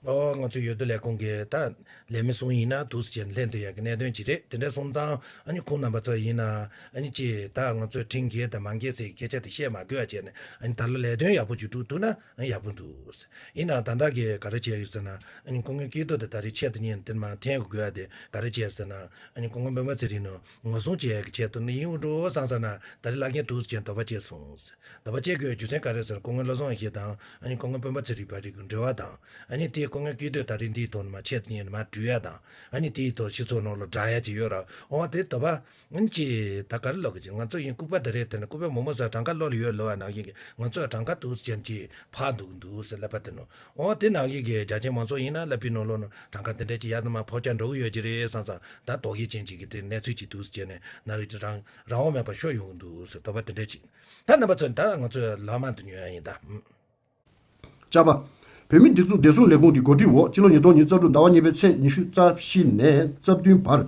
ཨོ་ང་ཚོ་ཡུལ་དུ་ལས་ཁུངས་ཀྱི་ད་ལས་མི་གསུམ་ཡིན་ན་འདུག་སེ་བྱས་ནས་ལྷན་དུ་ཡག་གི་གནད་དོན་ཅིག་རེད། དེ་འདྲ་སོང་ཙང་ཨ་ནི་ཁོང་རྣམ་པ་ཚོ་ཡིན་ན་ཨ་ནི་ཅི་ད་ང་ཚོས་ཁྲིམས་འགལ་དང་མ་འགལ་ཟེར་སྐད་ཆ་དེ་བཤད་མ་དགོས་པ་བྱས་ནས་ཨ་ནི་ད་ལོ་ལས་དོན་ཡག་པོ་ཅིག་སྒྲུབ་ཐུབ་ན་ཨ་ནི་ཡག་པོ་འདུག་ཡིན་ནའང་ད་ལྟ་གི་ག་རེ་བྱས་ཡོད་ཟེར་ན་ཨ་ནི་སྐུ་ངོ་སྐྱིད་སྡུག་དེ་ད་རེས་ཆེད་དུ་གཉེར་དེ་མ་འཐེན་དགོས་པ་དེ་ག་རེ་བྱས་ཟེར་ན་ཨ་ནི་སྐུ་ངོ་སྤེན་པ་ཚེ་རིང་ནི་ངོ་སྲུང་བྱེད་ཡག་གི་ཆེད་དུ་ནི་ཡིན་འགྲོ་བསམ་ས་ན་ད་རེས་བླ་རྒན་འདུག་སེ་བྱས་དོགས་པ་སྐྱེས་སོང་། དོགས་པ་སྐྱེ་དགོས་རྒྱུ་མཚན་ག་རེ་ཟེར་སྐུ་ངོ་བློ་བཟང་ཡེ་ཤེས་དང་ཨ་ནི་སྐུ་ངོ་སྤེན་པ་ཚེ་རིང་བར་གྱི་འབྲེལ་བ་དང་ཨ་ནི་དེའི་སྐུ་ངོ་སྐྱིད་སྡུག་ད་རེས་འདིའི་ཐོག་ནས་མ་ཆེད་དུ་ཉིད་ནས་མ་འགྲུལ་ཡ་དང་ཨ་ནི་དེའི་ཐོག་སྤྱི་ཚོགས་ནང་ལ་བསྒྲགས་ཡ་ཅིག་ཡོད་ར་འོ་དེ་དོགས་པ་ཨ་ནི་ཅི་ད་ག་རེ་ལོག་གི་ཅིག་ང་ཚོ་ཡིན་ལྐུགས་པ་དེ་རེད། དེ་ནི་ལྐུགས་པའི་མོག་མོག་ཟ་གྲངས་ཀ་བློ་ལ་ཡོད་ལོ་བ་ནང་བཞིན་གྱི་ང་ཚོ་གྲངས་ཀ་འདུག་ཅན་ཅིག་ཕར་འདུག་འདུག་ཟེར་ལབ་པ་དེ་ནོ་འོ་དེ་ནང་བཞིན་གྱི་རྒྱ་ཆེན་མང་ཚོགས་ཡིན་ན་ལབ་པའི་ནང་ལོགས་ནང་གྲངས་ཀ་དེ་འདྲ་ཅིག་ཡར་དུ་མར་ཕོག་ཆ་འགྲོ་གི་ཡོད་ཀྱི་རེད་བསམ་བསམ་ད་དོགས་གི་ཅན་ཅིག་གི་དེ་གནས་ཚུལ་ཅིག་འདུག་ཟེར་ནས་ནང་བཞིན་རང་རང་དབང་མེད་པ་ཤོར་ཡོང་གི་འདུག་ཟེར་དོགས་པ་དེ་འདྲ་ཅིག་ད་རྣམ་པ་ཚོ་ད་ང་ཚོས་ལམ་དུ་ཉོ་ཡ་ཡིན་ད། ཨུམ། བཅའ་པ། བོད་མིའི་སྒྲིག་འཛུགས་བདེ་སྲུང་ལས་ཁུངས་ཀྱི་གོ་སྒྲིག་འོག་སྤྱི་ལོ་ཉིས་སྟོང་ཉི་ཤུ་རྩ་དྲུག་ཟླ་བ་གཉིས་པའི་ཚེས་ཉི་ཤུ་རྩ་བཞི་ནས་རྩ་བདུན་བར།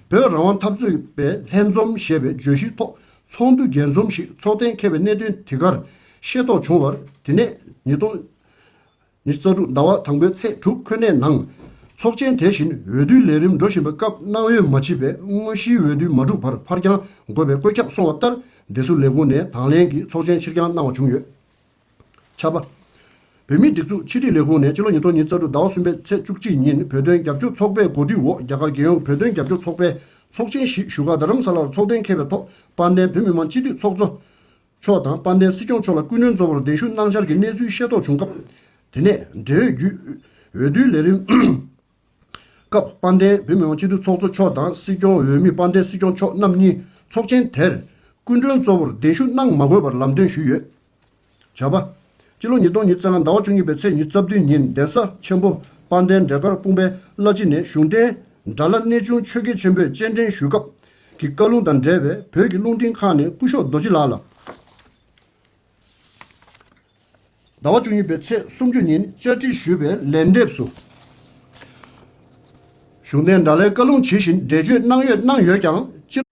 བོད་རང་དབང་འཐབ་རྩོད་པའི་ལྷན་འཛོམས་ཞེས་པའི་བརྗོད་གཞིའི་ཐོག་ཚོགས་འདུ་རྒྱས་འཛོམས་ཤིག་ཚོགས་གཏན་འཁེལ་བའི་གནད་དོན་དེ་གར་ཤེས་རྟོགས་བྱུང་བར། དེ་ནས་ཉིས་སྟོང་ཉི་ཤུ་རྩ་དྲུག་ཟླ་བ་དང་པོའི་ཚེས་དྲུག་ཁོ་ནའི་ནང་། ཚོགས་ཆེན་དེ་བཞིན་འོས་བསྡུའི་ལས་རིམ་འགྲོ་བཞིན་པའི་སྐབས་གནང་འོས་མ་མཆིས་པས་དངོས་གཞིའི་འོས་བསྡུ་མ་གྲུབ་པར་ཕར་འགྱངས་དགོས་པའི་བཀོད་ཁྱབ་སོང་བ་ལྟར་བདེ་སྲུང་ལས་ཁུངས་ནས་དང་ལེན་གྱིས་ཚོགས་ཆེན་ཕྱིར་འགྱངས་གནང་བ་བྱུང་ཡོད། ཆ་པ། བོད་མིའི་སྒྲིག་འཛུགས་ཕྱི་དྲིལ་ལས་ཁུངས་ནས་ཕྱི་ལོ་ཉིས་སྟོང་ཉི་ཤུ་རྩ་དྲུག་ཟླ་བ་གསུམ་པའི་ཚེས་བཅུ་གཅིག་ཉིན་བོད་དོན་རྒྱབ་སྐྱོར་ཚོགས་པའི་གོ་སྒྲིག་འོག་རྒྱ་གར་རྒྱལ་ཡོངས་བོད་དོན་རྒྱབ་སྐྱོར་ཚོགས་པའི་ཚོགས་ཆེན་ཞིག་བཞུགས་སྒར་རྡ་རམ་ས་ལར་ཚོགས་གཏན་འཁེལ་བའི་ཐོག་དཔལ་ལྡན་བོད་མི་མང་སྤྱི་འཐུས་ཚོགས་གཙོ་མཆོག་དང་དཔལ་ལྡན་སྲིད་སྐྱོང་མཆོག་ལ་སྐུ་མགྲོན་གཙོ་བོར་གདན་ཞུ་གནང་འཆར་གྱི་གནས་ཚུལ་ཤེས་རྟོགས་བྱུང་སྐབས། དེ་ནས་འབྲེལ་ཡོད་བརྒྱུད་ འོས་བསྡུའི་ལས་རིམ་སྐབས་དཔལ་ལྡན་བོད་མི་མང་སྤྱི་འཐུས་ཚོགས་གཙོ་མཆོག་དང་སྲིད་སྐྱོང་འོས་མི་དཔལ་ལྡན་སྲིད་སྐྱོང་མཆོག་རྣམ་གཉིས་ཚོགས་ཆེན་དེར་སྐུ་མགྲོན་གཙོ་བོར་གདན་ཞུ་གནང་མ་དགོས་པར་ལམ་སྟོན་ཞུས་ཡོད། བྱ་བ། སྤྱི་ལོ་ཉིས་སྟོང་ཉི་ཤུ་རྩ་ལྔ་ཟླ་བ་བཅུ་གཉིས་པའི་ཚེས་ཉི་ཤུ་རྩ་བདུན་ཉིན་གདན་ས་ཆེན་པོ་དཔལ་ལྡན་འབྲས་དཀར་སྤུངས་པའི་བླ་སྤྱི་ནས་གཞུང་འབྲེལ་དགྲ་ལྷ་གནས་ཆུང་ཆོས་དགེ་ཆེན་པོས་སྤྱན་འདྲེན་ཞུས་སྐབས་ཀྱི་བཀའ་ལུང་དང་འབྲེལ་བའི་བོད་ཀྱི་རླུང་འཕྲིན་ཁང་ནས་སྐུ་ཞབས་རྡོ་རྗེ་ལགས་ལ། ཟླ་བ་བཅུ་གཉིས་པའི་ཚེས་སུམ་ཅུ་ཉིན་བཅར་འདྲི་ཞུས་པའི་ལན་འདེབས་སུ། གཞུང་འབྲེལ་དགྲ་ལྷའི་བཀའ་ལུང་ཇི་བཞིན་འགྲེལ་བརྗོད་གནང་ཡོད་གནང་ཡོད་ཀྱང་སྤྱི།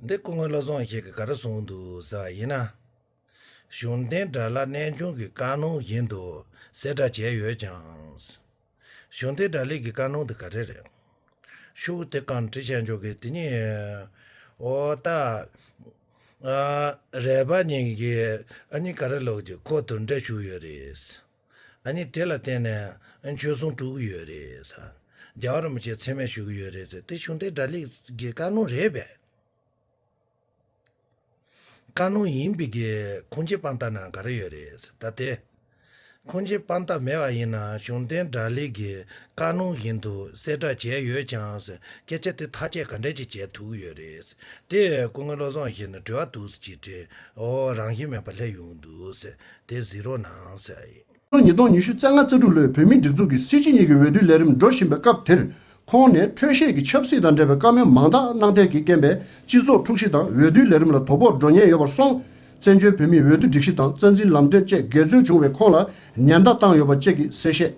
འདི་སྐུ་ངོ་བློ་བཟང་ཡེ་ཤེས་ཀྱིས་ག་རེ་གསུངས་འདུག་ཟེར་བ་ཡིན་ན། གཞུང་འབྲེལ་དགྲ་ལྷ་གནས་ཆུང་གི་བཀའ་ལུང་བཞིན་དུ་གསལ་བསྒྲགས་བྱས་ཡོད་ཀྱང་། གཞུང་འབྲེལ་དགྲ་ལྷའི་གི་བཀའ་ལུང་དེ་ག་རེ་རེད། ཤོག་བུ་དེ་གང་བྲིས་བྱས་འཇོག་གི་དེ་ནི། ཨོ་ད། ཨ། རེ་བ་ཉིན་གྱི་ཨ་ནི་ག་རེ་ལོག་གི་ཁོ་དོན་འདྲ་ཞུ་ཡོད་རེད། ཨ་ནི་དེ་ལ་བརྟེན་ནས་ཨ་ཆོས་སྲུང་དཀྲུག་གི་ཡོད་རེད་ཟེར། རྒྱལ་བ་རིན་པོ་ཆེ་མཚན་སྨད་ཞུ་གི་ཡོད་རེད་ཟེར་དེ་གཞུང་འབྲེལ་དགྲ་ལྷའི་གི་བཀའ་ལུང་རེད་པས། བཀའ་ལུང་ཡིན་པའི་གི་ཁུངས་སྐྱེལ་དཔང་རྟགས་ནང་ག་རེ་ཡོད་རེད་ཟེར་ད་དེ། ཁུངས་སྐྱེལ་དཔང་རྟགས་མེད་པ་ཡིན་ན་གཞུང་འབྲེལ་དགྲ་ལྷའི་གི་བཀའ་ལུང་བཞིན་དུ་གསལ་བསྒྲགས་བྱས་ཡོད་ཀྱང་ཟེར་སྐད་ཆ་དེ་ཐག་བཅད་ག་འདྲས་ཅིག་བྱས་ཐུབ་ཀྱི་ཡོད་རེད་ཟེར་དེ་སྐུ་ངོ་བློ་བཟང་ཡེ་ཤེས་ནས་དྲི་བ་འདུག་ཟེར་ཅིག་དྲིས། ཨོ་རང་བཞིན་མེད་པ་སླེབས་ཡོང་འདུག་ཟེར་དེ་གཟིགས་རོགས་གནང་ཟེར་ཡིན། ལོ་ཉིས་སྟོང་ཉི་ཤུ་རྩ་ལྔ་རྩ་དྲུག་ལོའི་བོད་མིའི་སྒྲིག་འཛུགས་ཀྱི་སྲིད་སྤྱི་གཉིས་ཀྱི་འོས་བསྡུའི་ལས་རིམ་འགྲོ་བཞིན་པའི་སྐབས་དེར་ཁོང་ནས་འཕྲོས་བཤད་ཀྱི་ཆབ་སྲིད་དང་འབྲེལ་བའི་བཀའ་མོལ་མང་དག་གནང་ཐད་ཀྱི་རྐྱེན་པས་སྤྱི་ཚོགས་འཁྲུག་གཞི་དང་འོས་བསྡུའི་ལས་རིམ་ལ་དོ་ཕོག་འགྲོ་ཉེན་ཡོད་པར་སོང་། བཙན་བྱོལ་བོད་མིའི་འོས་བསྡུ་སྒྲིག་གཞི་དང་རྩ་འཛིན་ལམ་སྟོན་བཅས་འགལ་འཛོལ་བྱུང་བས་ཁོང་ལ་ཉེན་བརྡ་བཏང་ཡོད་པ་བཅས་ཀྱི་གསལ་བཤད།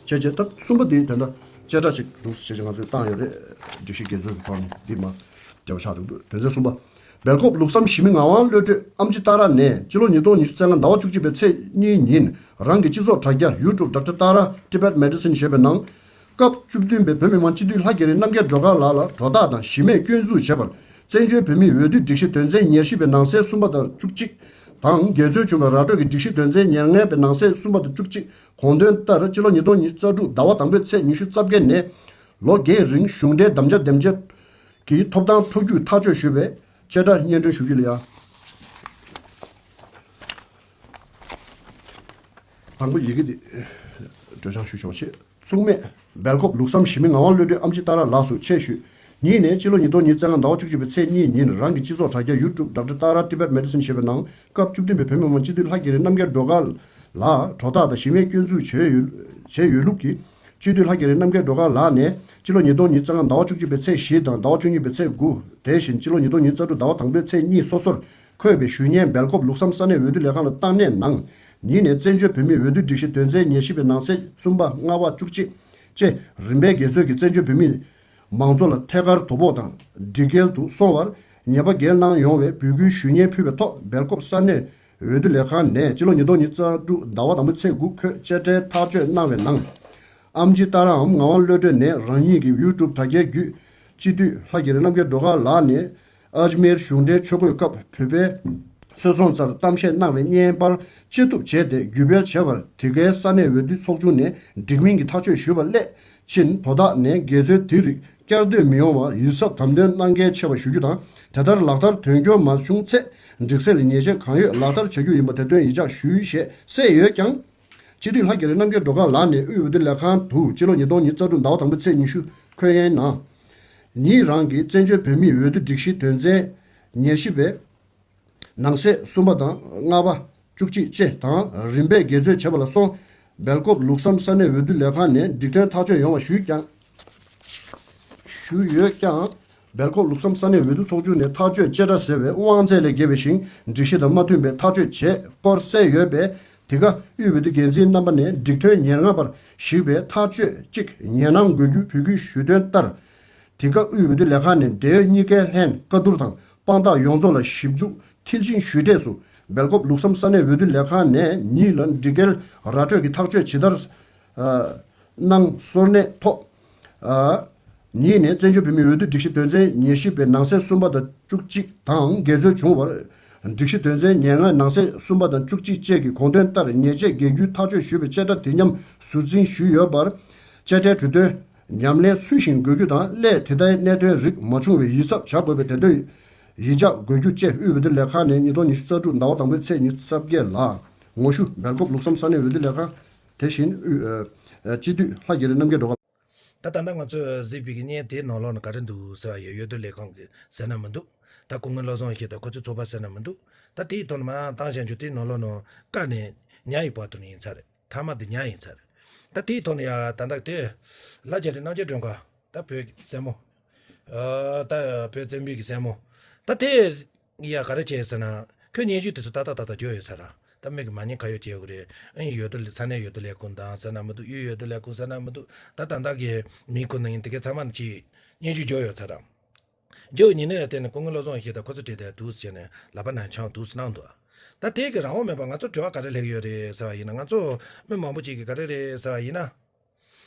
བྱས་རྗེས་ད་གསུམ་པ་དེ་དེ་འདྲ་བཅད་ཁྲ་ཅིག་འདུག་ཟེར་བྱས་ང་ཚོས་བཏང་ཡོད་རེད། སྒྲིག་གཞི་འགལ་འཛོལ་གྱི་ཐོག་ནས་འདི་མ་འབྲེལ་བ་ཆགས་འདུག་དོན་ཚན་གསུམ་པ། སྦེལ་ཀོབ་ལུགས་བསམ་ཞི་མི་ངག་དབང་བློ་གྲོས་ཨམ་ཆི་ཏཱ་ར་ནས་སྤྱི་ལོ་ཉིས་སྟོང་ཉི་ཤུ་རྩ་ལྔ་ཟླ་བ་བཅུ་གཅིག་པའི་ཚེས་གཉིས་ཉིན་རང་གི་སྤྱི་ཚོགས་དྲ་རྒྱ་YouTube Doctor Tara Tibet Medicine ཞེས་པའི་ནང་། སྐབས་བཅུ་བདུན་པའི་བོད་མི་མང་སྤྱི་འཐུས་ལྷ་རྒྱ་རི་རྣམ་རྒྱལ་སྒྲོལ་དཀར་ལགས་ལ་དོ་བདག་དང་གཞི་མེད་སྐྱོན་འཛུགས་བྱས་པར་བཙན་བྱོལ་བོད་མིའི་འོས་བསྡུ་སྒྲིག་གཞི་དོན་ཚན་ཉེར་བཞི་པའི་ནང་གསེས་གསུམ་པ་དང་བཅུ་གཅིག་དང་འགལ་འཛོལ་བྱུང་བའི་ར་སྤྲོད་ཀྱི་སྒྲིག་གཞི་དོན་ཚན་ཉེར་ལྔ་པའི་ནང་གསེས་གསུམ་པ་དང་བཅུ་གཅིག་དགོངས་དོན་ལྟར་སྤྱི་ལོ་ཉིས་སྟོང་ཉི་ཤུ་རྩ་དྲུག་ཟླ་བ་དང་པོའི་ཚེས་ཉི་ཤུ་རྩ་བརྒྱད་ནས་ལོ་བརྒྱད་རིང་གཞུང་འབྲེལ་དམ་བཅའ་འདེམས་བྱེད་ཀྱི་ཐོབ་ཐང་འཕྲོག་རྒྱུའི་ཐག་གཅོད་ཞུས་པའི་བཅད་ཁྲ་སྙན་སྒྲོན་ཞུ་རྒྱུ་ལ་ཡ། དང་པོ་ཡི་གེ་འདི་སྒྲོལ་ཆང་ཞུ་ཆོག་ཆེད་མཚུངས་མེད་སྦེལ་ཀོབ་ལུགས་བསམ་ཞི་མི་ངག་དབང་བློ་གྲོས་ཨམ་ཆི་ཏཱ་ར་ལགས་སུ་ཆེད་ཞུས། ཉིད་ནས་སྤྱི་ལོ་ཉིས་སྟོང་ཉི་ཤུ་རྩ་ལྔ་ཟླ་བ་བཅུ་གཅིག་པའི་ཚེས་གཉིས་ཉིན་རང་གི་སྤྱི་ཚོགས་དྲ་རྒྱ་YouTube Doctor Tara Tibet Medicine ཞེས་པའི་ནང་སྐབས་བཅུ་བདུན་པའི་བོད་མི་མང་སྤྱི་འཐུས་ལྷ་རྒྱ་རི་རྣམ་རྒྱལ་སྒྲོལ་དཀར་ལ་དོ་བདག་དང་གཞི་མེད་སྐྱོན་འཛུགས་བྱས་ཡོད་བྱས་ཡོད་ལུགས་ཀྱི་སྤྱི་འཐུས་ལྷ་རྒྱ་རི་རྣམ་རྒྱལ་སྒྲོལ་དཀར་ལགས་ནས་སྤྱི་ལོ་ཉིས་སྟོང་ཉི་ཤུ་རྩ་ལྔ་ཟླ་བ་བཅུ་གཅིག་པའི་ཚེས་བཞི་དང་ཟླ་བ་བཅུ་གཉིས་པའི་ཚེས་དགུ། དེ་བཞིན་སྤྱི་ལོ་ཉིས་སྟོང་ཉི་ཤུ་རྩ་དྲུག་ཟླ་བ་དང་པོའི་ཚེས་གཉིས་སོ་སོར་འཁོད་པའི་ཞུ་སྙན་སྦེལ་ཀོབ་ལུགས་བསམ་ས་གནས་འོས་བསྡུ་ལས་ཁང་ལ་བཏང་གནས་ནང་། ཉིད་ནས་བཙན་བྱོལ་བོད་མིའི་འོས་བསྡུ་སྒྲིག་གཞི་དོན་ཚན་ཉེར་བཞི་པའི་ནང་གསེས་གསུམ་པ་ལྔ་པ་བཅུ་གཅིག་བཅས་རིམ་པས་འགལ་འཛོལ་གྱིས་བཙན་བྱོལ་བོད་མི་མང་ཚོགས་ལ་ཐད་ཀར་དོ་ཕོག་དང་སྒྲིག་འགལ་དུ་སོང་བར་ཉེས་པ་འགེལ་གནང་ཡོང་བའི་འབོད་སྐུལ་ཞུ་སྙན་ཕུལ་བའི་ཐོག་སྦེལ་ཀོབ་ས་གནས་འོས་བསྡུ་ལས་ཁང་ནས་སྤྱི་ལོ་ཉིས་སྟོང་ཉི་ཤུ་རྩ་དྲུག་ཟླ་བ་དང་པོའི་ཚེས་དགུ་འཁོད་བཅད་ཁྲའི་ཐག་གཅོད་གནང་བའི་ནང་། ཨམ་ཆི་ཏཱ་རའམ་ངག་དབང་བློ་གྲོས་ནས་རང་ཉིད་ཀྱི་YouTube དྲ་རྒྱའི་བརྒྱུད་སྤྱི་འཐུས་ལྷ་རྒྱ་རི་རྣམ་རྒྱལ་སྒྲོལ་དཀར་ལགས་ནས་ཨཇ་མེར་གཞུང་འབྲེལ་ཆོས་འཁོར་སྐབས་བོད་པའི་ཚོ་བཟང་རྩར་གཏམ་བཤད་གནང་བའི་བརྙན་པར་བཅད་གཏུབ་བྱས་ཏེ་བརྒྱུད་སྤེལ་བྱས་པར་དེ་གའི་ས་གནས་འོས་བསྡུ་ཚོགས་ཆུང་ནས་འགྲིག་མིན་གྱི་ཐག་གཅོད་ཞུས་པ་སླད་ཕྱིན་དོ་བདག་ནས་འགལ་འཛོལ་དེ་རིགས་བསྐྱར་ཟློས་མི་ཡོང་བར་ཡིད་གཟབ་དམ་དོན་གནང་གལ་ཆེ་བ་ཞུ་རྒྱུ་དང་དེ་ལྟར་ལག་བསྟར་དོན་འཁྱོལ་མ་བྱུང་ཚེ་སྒྲིག་སྲོལ་ལ་ཉེས་ཆད་གང་ཡོད་ལག་བསྟར་བྱ་རྒྱུ་ཡིན་པ་དེ་དོན་ཡིད་འཇགས་ཞུ་ཞེས་གསལ་ཡོད་ཀྱང་། སྤྱི་འཐུས་ལྷ་རྒྱ་རི་རྣམ་རྒྱལ་སྒྲོལ་དཀར་ལགས་ནས་དབུས་འོས་བསྡུ་ལས་ཁང་དུ་སྤྱི་ལོ་ཉིས་སྟོང་ཉི་ཤུ་རྩ་དྲུག་ཟླ་བ་དང་པོའི་ཚེས་ཉི་ཤུ་འཁོད་ཡན་ནང་། ཉིད་རང་གིས་བཙན་བྱོལ་བོད་མིའི་འོས་བསྡུ་སྒྲིག་གཞི་དོན་ཚན་ཉེར་བཞི་པའི་ནང་གསེས་གསུམ་པ་དང་ལྔ་པ་བཅུ་གཅིག་བཅས་དང་རིམ་པས་འགལ་འཛོལ་བྱས་པ་ལ་སོགས་སྦེལ་ཀོབ་ལུགས་བསམ་ས་གནས་འོས་བསྡུ་ལས་ཁང་ནས་འགྲིག་མཐུན་ཐག་གཅོད་ཡོང་བ་ཞུས་ཀྱང་། ཞུས་ཡོད་ཀྱང་། སྦེལ་ཀོབ་ལུགས་བསམ་ས་གནས་འོས་བསྡུ་ཚོགས་ཆུང་ནས་ཐག་གཅོད་བཅད་ཁྲ་ཟེར་བའི་དབང་ཚད་ལས་བརྒལ་བའི་ཞིང་སྒྲིག་གཞི་དང་མ་མཐུན་པའི་ཐག་གཅོད་བྱས་སྐོར་གསལ་ཡོད་པས། དེ་ག་དབུས་འོས་བསྡུ་འགན་འཛིན་རྣམ་པ་ནས་འགྲིག་མཐུན་ཉེར་ལྔ་པར་གཞིགས་པའི་ཐག་གཅོད་གཅིག་ཉེར་གནང་དགོས་རྒྱུ་འབོད་སྐུལ་ཞུས་དོན་ལྟར། དེ་ག་དབུས་འོས་བསྡུ་ལས་ཁང་ནས་འབྲེལ་ཡོད་གཉིས་ཀའི་ལྷན་བཀའ་བསྡུར་དང་དཔང་རྟགས་ཡོངས་རྫོགས་ལ་ཞིབ་འཇུག་མཐིལ་ཕྱིན་ཞུས་འབྲས་སུ་སྦེལ་ཀོབ་ལུགས་བསམ་ས་གནས་འོས་བསྡུ་ལས་ཁང་ནས་ཉིད་ལ་འགྲིག་འགལ་ར་སྤྲོད་ཀྱི་ཐག་གཅོད་ཇི་ལྟར་གནང་སོར་གནས་ཐོག་ཉིད་ནས་བཙན་བྱོལ་བོད་མིའི་འོས་བསྡུ་སྒྲིག་གཞི་དོན་ཚན་ཉེར་བཞི་པའི་ནང་གསེས་གསུམ་པ་དང་བཅུ་གཅིག་དང་འགལ་འཛོལ་བྱུང་བར། སྒྲིག་གཞི་དོན་ཚན་ཉེར་ལྔ་ནང་གསེས་གསུམ་པ་དང་བཅུ་གཅིག་བཅས་ཀྱི་དགོངས་དོན་ལྟར་ཉེས་ཆད་འགེལ་རྒྱུའི་ཐག་གཅོད་ཞུས་པའི་བཅད་ཁྲ་དེ་མཉམ་ཟུར་འཛིན་ཞུས་ཡོད་པར། བཅད་ཁྲའི་གྲོས་དོན་ཉམས་ལེན་ཚུལ་བཞིན་དགོས་རྒྱུ་དང་སླད་དེ་ལྟའི་གནད་དོན་རིགས་མ་བྱུང་བའི་ཡིད་གཟབ་བྱ་དགོས་པའི་དེ་དོན་ཡིད་འཇགས་དགོས་རྒྱུ་བཅས་དབུས་འོས་བསྡུ་ལས་ཁང་ནས་ཉིས་སྟོང་ཉི་ཤུ་རྩ་དྲུག་ཟླ་བ་དང་པོའི་ཚེས་ཉི་ཤུ་རྩ་བརྒྱད་ལ་ངོ་ཞུ་སྦེལ་ཀོབ་ལུགས་བསམ་ས་གནས་འོས་བསྡུ་ལས་ཁང་དེ་བཞིན་དབུས། སྤྱི་འཐུས་ལྷ་རྒྱ་རི་རྣམ་རྒྱལ་སྒྲོལ་དཀར། ད་ད་ལྟ་ང་ཚོས་གཟིགས་པའི་གི་བརྙན་དེའི་ནང་ལོགས་ན་ག་རེ་འདུག་ཟེར་བ་ཡོད། འོས་བསྡུ་ལས་ཁུངས་ཀྱི་ཟེར་ན་མི་འདུག་ད་སྐུ་ངོ་བློ་བཟང་ཡེ་ཤེས་དང་ཁོ་ཚོའི་ཚོགས་པ་ཟེར་ན་མི་འདུག་ད་དེའི་ཐོག་ནས་མར་བཏང་བཞག་རྒྱུ་དེའི་ནང་ལོགས་ན་ཀ་ནས་ཉ་ཡི་བར་དུ་ནས་ཡིན་ཚར་རེད། མཐའ་མ་དེ་ཉ་ཡིན་ཚར་རེད། ད་དེའི་ཐོག་ནས་ཡ་ད་ལྟ་དེ་ལྷ་རྒྱ་རི་རྣམ་རྒྱལ་སྒྲོལ་དཀར། ད་བོད་ཀྱི་སྲས་མོ། ཨ། ད་བོད་བཙན་པོའི་གི་སྲས་མོ། ད་དེ་ཡ་ག་རེ་བྱས་ཟེར་ན། ཁོའི་སྙན་ཞུ་དེ་ཚོ་ཏག་ཏག་ཏག་ཏག་འབྱོར་ཡོད་ས་ར། ད་མི་གི་མ་ཉེས་ཁ་གཡོགས་བྱེད་དགོས་རེད། ཨ་ནི་འོས་བསྡུ་ལས་ས་གནས་འོས་བསྡུ་ལས་ཁུངས་དང་ཟེར་ན་མི་འདུག་དབུས་འོས་བསྡུ་ལས་ཁུངས་ཟེར་ན་མི་འདུག་ད་ད་ལྟ་གི་མི་ཁོ་ན་ཡིན་དེ་གའི་ཚང་མ་ནས་ཅིག་སྙན་ཞུ་འབྱོར་ཡོད་ས་ར། འབྱོར་ཉིན་ནས་བལྟས་ནས་སྐུ་ངོ་བློ་བཟང་ཡེ་ཤེས་དང་ཁོ་ཚོ་བྲིས་ཏེ་འདུག་ཟེར་ནས་ལག་པ་ནང་འཆང་འདུག་ཟེར་གནང་འདུག་ད་དེ་གི་རང་དབང་མེད་པ་ང་ཚོ་དྲི་བ་ག་རེ་སླེབས་ཡོད་རེད་ཟེར་བ་ཡིན་ན། ང་ཚོ་མི་མང་པོ་ཅིག་གིས་ག་རེ་རེད་ཟེར་བ་ཡིན་ན།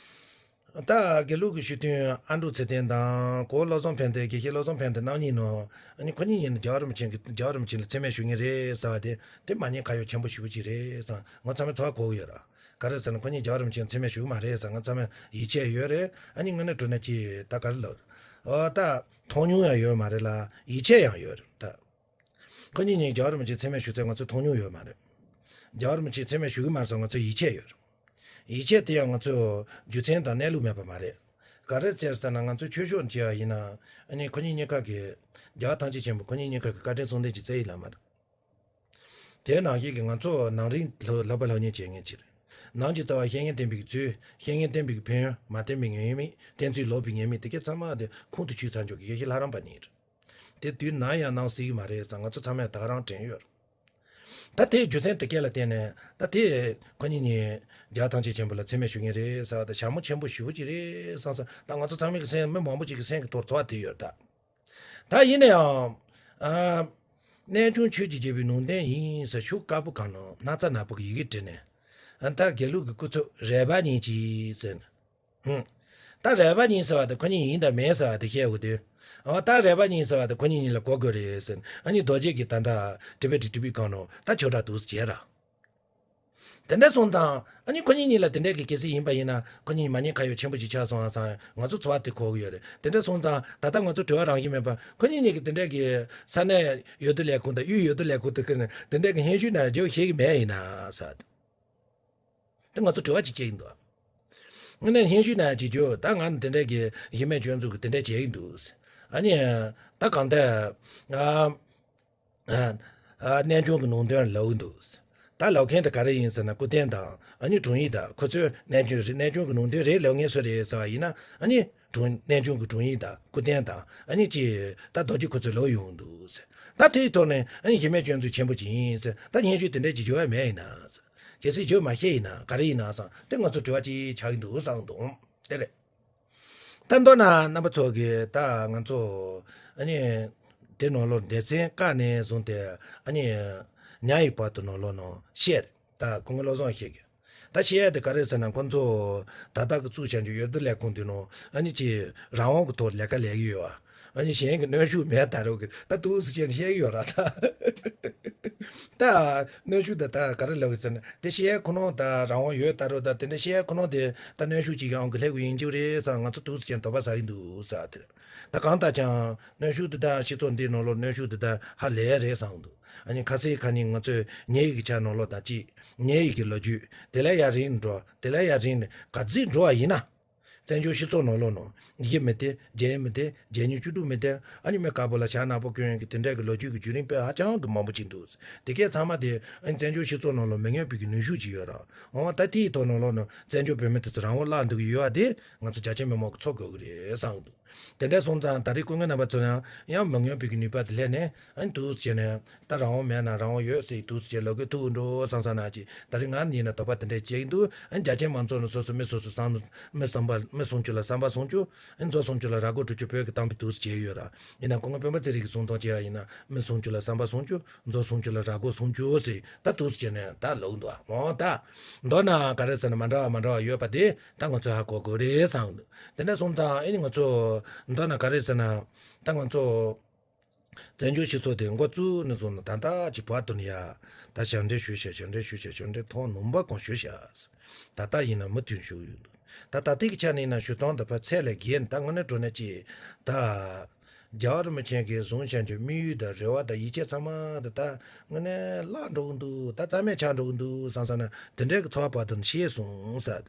ད་དགེ་ལུགས་ཀྱི་ཤུལ་སྟོན་ཨ་འབྲུག་ཚེ་བརྟན་དང་གོ་བློ་བཟང་ཕན་བདེ། དགེ་བཤེས་བློ་བཟང་ཕན་བདེ་རྣམ་གཉིས་ནོ། ཨ་ནི་ཁོ་གཉིས་ཡིན་ན་རྒྱལ་བ་རིན་པོ་ཆེ་གི་རྒྱལ་བ་རིན་པོ་ཆེ་ལ་མཚན་སྨད་ཞུ་ངེས་རེད་ཟེར་བ་དེ་དེ་མ་ཉེས་ཁ་གཡོགས་ཆེན་པོ་ཞེ་པོ་ཅིག་རེད་བསམ། ང་ཚང་མས་ཚོར་བ་གོ་གི་ཡོད་ར། ག་རེ་ཟེར་ན་ཁོ་གཉིས་རྒྱལ་བ་རིན་པོ་ཆེ་ལ་མཚན་སྨད་ཞུ་གི་མ་རེད་ཟེར། ང་ཚང་མས་ཡིད་ཆེས་ཡོད་རེད། ཨ་ནི་དངོས་གནས་དྲང་གནས་ཀྱི་ད་ག་རེ་ལབ། ཨོ་ད་མཐོང་མྱོང་ཡང་ཡོད་མ་རེད་ལ་ཡིད་ཆེས་ཡང་ཡོད་རེད་ད། ཁོ་གཉིས་གཉིས་རྒྱལ་བ་རིན་པོ་ཆེ་མཚན་སྨད་ཞུ་ཚད་ང་ཚོས་མཐོང་མྱོང་ཡོད་མ་རེད། རྒྱལ་བ་རིན་པོ་ཆེ་མཚན་སྨད་ཞུ་གི་མ་རེད་ཟེར་ང་ཚོས་ཡིད་ཆེས་ཡོད་རེད། ཡིད་ཆེས་དེ་ཡང་ང་ཚོས་རྒྱུ་མཚན་དང་གནས་ལུགས་མེད་པ་མ་རེད། ག་རེ་ཟེར་ཟེར་ན་ང་ཚོས་ཆོས་ཕྱོགས་བྱས་པ་ཡིན་ན། ཨ་ནི་ཁོ་གཉིས་གཉིས་ཀ་གི་རྒྱལ་བ་ཐམས་ཅད་མཁྱེན་པ་ཁོ་གཉིས་གཉིས་ཀ་གི་བཀའ་དྲིན་གསུམ་ལྡན་གྱི་རྩ་བའི་བླ་མ་རེད། དེ་ནང་བཞིན་གྱི་ང་ཚོ་ནང་རིག་ལ་ལབ་པ་ལབ་མཁན་བྱེད་མཁན་ཅིག་རེད། ནང་གི་རྩ་བ་བཤེས་གཉེན་བསྟེན་པའི་གི་ཚུལ། བཤེས་གཉེན་བསྟེན་པའི་གི་ཕན་ཡོན། མ་བསྟེན་པའི་ཉེས་དམིགས། བསྟེན་ཚུལ་ལོག་པའི་ཉེས་དམིགས་དེ་གའི་ཚང་མ་དེ་ཁོང་དུ་ཆུད་ཚར་འཇོག་གི་ཡེ་ཤེས་ལྷ་རམས་པ་ཉིད་རེད། དེ་དུས་ནམ་ཡང་ནང་སྲིད་ཀྱི་མ་རེད་ཟེར་ང་ཚོ་ཚང་མས་ད་ག་རང་དྲན་ཡོད་རེད། ད་དེའི་རྒྱུ་མཚན་དེ་སྐད་ལ་བརྟེན་ནས་ད་དེ་ཁོ་གཉིས་གཉིས་རྒྱལ་བ་ཐམས་ཅད་མཁྱེན་པ་ལ་མཚན་སྨད་ཞུ་མཁན་རེད་ཟེར་བ་དང་ཞྭ་མོ་ཆེན་པོ་ཞེ་པོ་ཅིག་རེད་བསམ་བསམ། ད་ང་ཚོ་ཚང་མའི་གི་སེམས། མི་མང་པོ་ཅིག་གི་སེམས་ཀྱི་ཐོག་ཚོར་བ་དེ་ཡོད་ད། ད་ཡིན་ན་ཡང་། ཨ། རྣལ་འབྱོར་ཆོས་ཀྱི་རྒྱལ་པོའི་ལུང་བསྟན་ཡིན་ཟེར་ཤོག་དཀར་པོ་གང་ནོ་སྣག་ཚ་ནག་པོ་གི་ཡི་གེ་བྲིས་ནས། ཨ། ད་དགེ་ལུགས་ཀྱི་སྐུ་ཚབ་རས་པ་གཉིས་ཀྱིས་ཟེར་ནས། ཧུམ། ད་རས་པ་གཉིས་ཟེར་བ་དེ་ཁོ་གཉིས་ཡིན་དང་མིན་ཟེར་བ་དེ་བཤད་དགོས་དུས། ཨ། ད་རས་པ་གཉིས་ཟེར་བ་དེ་ཁོ་གཉིས་གཉིས་ལ་གོ་དགོས་རེད་ཟེར་ནས། ཨ་ནི་རྡོ་རྗེ་གིས་ད་ལྟ་དྲི་བ་དྲིས་དྲི་བའི་སྒང་ནོ་ད་ཆོས་གྲགས་འདུག་ཟེར་ར། དེ་འདྲ་སོང་ཙང་ཨ་ནི་ཁོ་གཉིས་གཉིས་ལ་དེ་འདྲ་གི་གལ་སྲིད་ཡིན་པ་ཡིན་ན་ཁོ་གཉིས་མ་ཉེས་ཁ་གཡོགས་ཆེན་པོ་ཞིག་ཆགས་སོང་ཨ་སང་ང་ཚོ་ཚོར་བ་དེ་གོ་གི་ཡོད་རེད། དེ་འདྲ་སོང་ཙང་ད་ལྟ་ང་ཚོ་དྲི་བ་རང་བཞིན་མེད་པ་ཁོ་གཉིས་གཉིས་ཀྱི་དེ་འདྲ་གི་ས་གནས་འོས་བསྡུ་ལས་ཁུངས་དང་དབུས་འོས་བསྡུ་ལས་ཁུངས་དེ་ཀུན་ནས་དེ་འདྲ་གི་སྙན་ཞུ་ནང་འཇོག་ཤེས་ཀྱི་མེད་ཡིན་ན་ཟེར། དེ་ང་ཚོ་དྲི་བ་ཅིག་བྱེད་ཀྱི་འདུག་དངོས་གནས་སྙན་ཞུ་ནང་ཅིག་འཇོག་ད་ང་དེ་འདྲ་གི་གཞི་མེད་སྐྱོན་འཛུགས་ཀྱི་དེ་འདྲ་བྱེད་ཀྱི་འདུག་ཨ་ནི་ད་གང་ལྟར། ཨ། ཨ། རྣལ་འབྱོར་གྱི་ལུང་དོན་ལབ་འདུག་ད་ལབ་མཁན་དེ་ག་རེ་ཡིན་ཟེར་ན་སྐུ་རྟེན་དང་ཨ་ནི་དྲུང་ཡིག་དང་ཁོ་ཚོས་རྣལ་འབྱོར་རེད། རྣལ་འབྱོར་གྱི་ལུང་དོན་རེད་ལབ་མཁན་སུ་རེད་ཟེར་བ་ཡིན་ན་ཨ་ནི་དྲུང་རྣལ་འབྱོར་གྱི་དྲུང་ཡིག་དང་སྐུ་རྟེན་དང་ཨ་ནི་ཅི་ད་རྡོ་རྗེ་ཁོ་ཚོས་ལབ་ཡོང་འདུག་ད་དེའི་ཐོག་ནས་ཨ་ནི་གཞི་མེད་སྐྱོན་འཛུགས་ཆེན་པོ་ཅིག་ཡིན་ཟེར། ད་སྙན་ཞུ་དེ་འདྲ་ཅིག་འབྱོར་བ་མེད་ཡིན་ན་ཟེར། གལ་སྲིད་འབྱོར་མ་ཤེས་ཡིན་ན་ག་རེ་ཡིན་ན་བསམ་དེ་ང་ཚོ་དྲི་བ་ཅིག་ཆགས་ཀྱི་འདུག་བསམ་འདུག་དེ་རེད། ད་མདོར་ན་རྣམ་པ་ཚོ་གིས་ད་ང་ཚོ་ཨ་ནི་དེ་ནང་ལོགས་སྡེ་ཚན་ཀ་ནས་བཟུང་སྟེ་ཨ་ནི་ཉ་ཡི་བར་དུ་ནང་ལོགས་ནང་བཤད། ད་སྐུ་ངོ་བློ་བཟང་ཡེ་ཤེས་ཀྱིས་ད་བཤད་ཡ་དེ་ག་རེ་ཟེར་ན་ཁོང་ཚོ་ད་ལྟ་གི་བཙུགས་བྱ་རྒྱུ་འོས་བསྡུ་ལས་ཁུངས་དེ་ནང་ཨ་ནི་ཅིག་རང་དབང་གི་ཐོག་ལས་ཀ་ལས་ཀྱི་ཡོད་པ། ཨ་ནི་གཞན་གྱི་གནོན་ཤུགས་མེད་ད་རུང་གི་ད་འདུག་སེ་བྱས་ནས་བཤད་ཀྱི་ཡོད་ར་ད། ད་གནོན་ཤུགས་ད་ད་ག་རེ་ལབ་ཀྱི་ཟེར་ན་དེ་བཤད་ཁོ་ནོ་ད་རང་དབང་ཡོད་ད་རུང་ད་དེ་འདྲ་བཤད་ཁོ་ནོ་དེ་ད་གནོན་ཤུགས་ཅིག་ཡང་གི་སླེབས་ཀྱི་ཡིན་རྒྱུ་རེད་བསམ། ང་ཚོ་འདུག་སེ་བྱས་ནས་དོགས་པ་ཟ་གི་འདུག་ཟེར་དེ་རེད། ད་གང་ལྟར་ཀྱང་གནོན་ཤུགས་དེ་ད་སྤྱི་ཚོགས་འདིའི་ནང་ལོགས་གནོན་ཤུགས་དེ་ད་ཧ་ལས་རེད་བསམ་འདུག་ཨ་ནི་ཁ་སང་ཁ་ཉིན་ང་ཚོས་ཉེ་ཡི་གི་ཆ་ནང་ལོགས་དང་གཅིག་ཉེ་ཡི་གི་ལོ་རྒྱུས་དེ་ལས་ཡར་རིང་འགྲོ་དེ་ལས་ཡར་རིང་ནས་ག་ཚོད་འགྲོ་བ་ཡིན་ན། བཙན་བྱོལ་སྤྱི་ཚོགས་ནང་ལོགས་ནང་ཡིན་མི་དེ་རྒྱལ་ཡིན་མི་དེ་རྒྱལ་ཉིན་བཅུ་དྲུག་མི་དེ་ཨ་ནི་མི་དཀར་པོ་ལ་ཞྭ་ནག་པོ་གྱོན་ཡོང་གི་དེ་འདྲ་གི་ལོ་རྒྱུས་ཀྱི་བརྒྱུད་རིམ་དཔེ་ཧ་ཅང་གི་མང་པོ་ཅིག་འདུག་དེ་གས་ཚང་མ་དེ་ཨ་ནི་བཙན་བྱོལ་སྤྱི་ཚོགས་ནང་ལོགས་མི་མངོན་པའི་གི་ནུས་ཤུགས་ཅིག་ཡོད་ར། འོ་ད་དེའི་ཐོག་ནང་ལོགས་ནང་བཙན་བྱོལ་བོད་མི་དེ་ཚོ་རང་དབང་བརླག་འདུག་གི་ཡོད་པ་དེ་ང་ཚོ་རྒྱ་ཆེ་མི་མང་གི་ཚོར་དགོས་ཀྱི་རེད་བསམ་གི་འདུག་དེ་འདྲ་སོང་ཙང་ད་རེས་སྐུ་ངོ་རྣམ་པ་ཚོ་ཡང་ཡང་མི་མངོན་པའི་གི་ནུས་པ་དེ་སླེབས་ནས་ཨ་ནི་འདུག་སེ་བྱས་ནས་ད་རང་དབང་མེད་ན་རང་དབང་ཡོད་ཟེར་འདུག་སེ་བྱས་ལོག་གི་ཐུག་འགྲོ་བསམ་བསམ་ན་ཅིག་ད་རེས་ང་ཡིན་ན་དོགས་པ་དེ་འདྲ་བྱེད་ཀྱི་འདུག་ཨ་ནི་རྒྱ་ཆེ་མང་ཚོགས་ནི་སོ་སོ་མི་སོ་སོ་བསམ་མི་བསམ་པ་མི་སུམ་ཅུ་ལ་བསམ་པ་སུམ་ཅུ་ཨ་ནི་མཛོ་སུམ་ཅུ་ལ་ར་སྒོར་དྲུག་ཅུ་བོད་ཀྱི་བཏང་པའི་འདུག་སེ་བྱས་ཡོད་ར། ཡིན་ན་སྐུ་ངོ་སྤེན་པ་ཚེ་རིང་གིས་གསུང་སྟངས་བྱས་པ་ཡིན་ན་མི་སུམ་ཅུ་ལ་བསམ་པ་སུམ་ཅུ་མཛོ་སུམ་ཅུ་ལ་ར་སྒོར་སུམ་ཅུ་ཟེར་ད་འདུག་སེ་བྱས་ནས་ད་ལོག་འདུག་འོ་ད་མདོར་ན་ག་རེ་ཟེར་ན་མ་འདྲ་བ་མ་འདྲ་བ་ཡོད་པ་དེ་ད་ང་ཚོས་ཧ་གོ་དགོས་རེད་བསམ་གི་འདུག་དེ་འདྲ་སོང་ཙང་ཨེ་ནི་ང་ཚོ་མདོར་ན་ག་རེ་ཟེར་ན་ད་ང་ཚོ་བཙན་བྱོལ་སྤྱི་ཚོགས་དེ་འགོ་བཙུགས་ནས་བཟུང་ནས་ད་ལྟ་ཅིག་བར་དུ་ནས་ཡ། ད་ཞབས་འདྲེན་ཞུས་ཤག་ཞབས་འདྲེན་ཞུས་ཤག་ཞབས་འདྲེན་ཐེངས་ནུབ་པ་གང་ཞུས་ཤག་ད་ལྟ་ཡིན་ན་མུ་མཐུད་ཞུ་གི་ཡོད་འདུག་ད་ད་ལྟའི་གི་ཆ་ནས་ཡིན་ན་ཞུ་སྟངས་དང་ཕར་ཚད་ལས་བརྒལ་ནས་ད་དངོས་གནས་དྲང་གནས་ཅིག་ད་ རྒྱལ་བ་རིན་པོ་ཆེ་གིས་བཟུང་བཞག་རྒྱུ་དམིགས་ཡུལ་དང་རེ་བ་དང་ཡིད་ཆེས་ཚང་མ་དེ་ད་དངོས་གནས་བརླག་འགྲོ་གི་འདུག་ད་རྩ་མེད་ཆགས་འགྲོ་གི་འདུག་བསམ་བསམ་ན་དེ་འདྲའི་གི་ཚོར་བ་དང་ཤེས་སོང་ཟེར།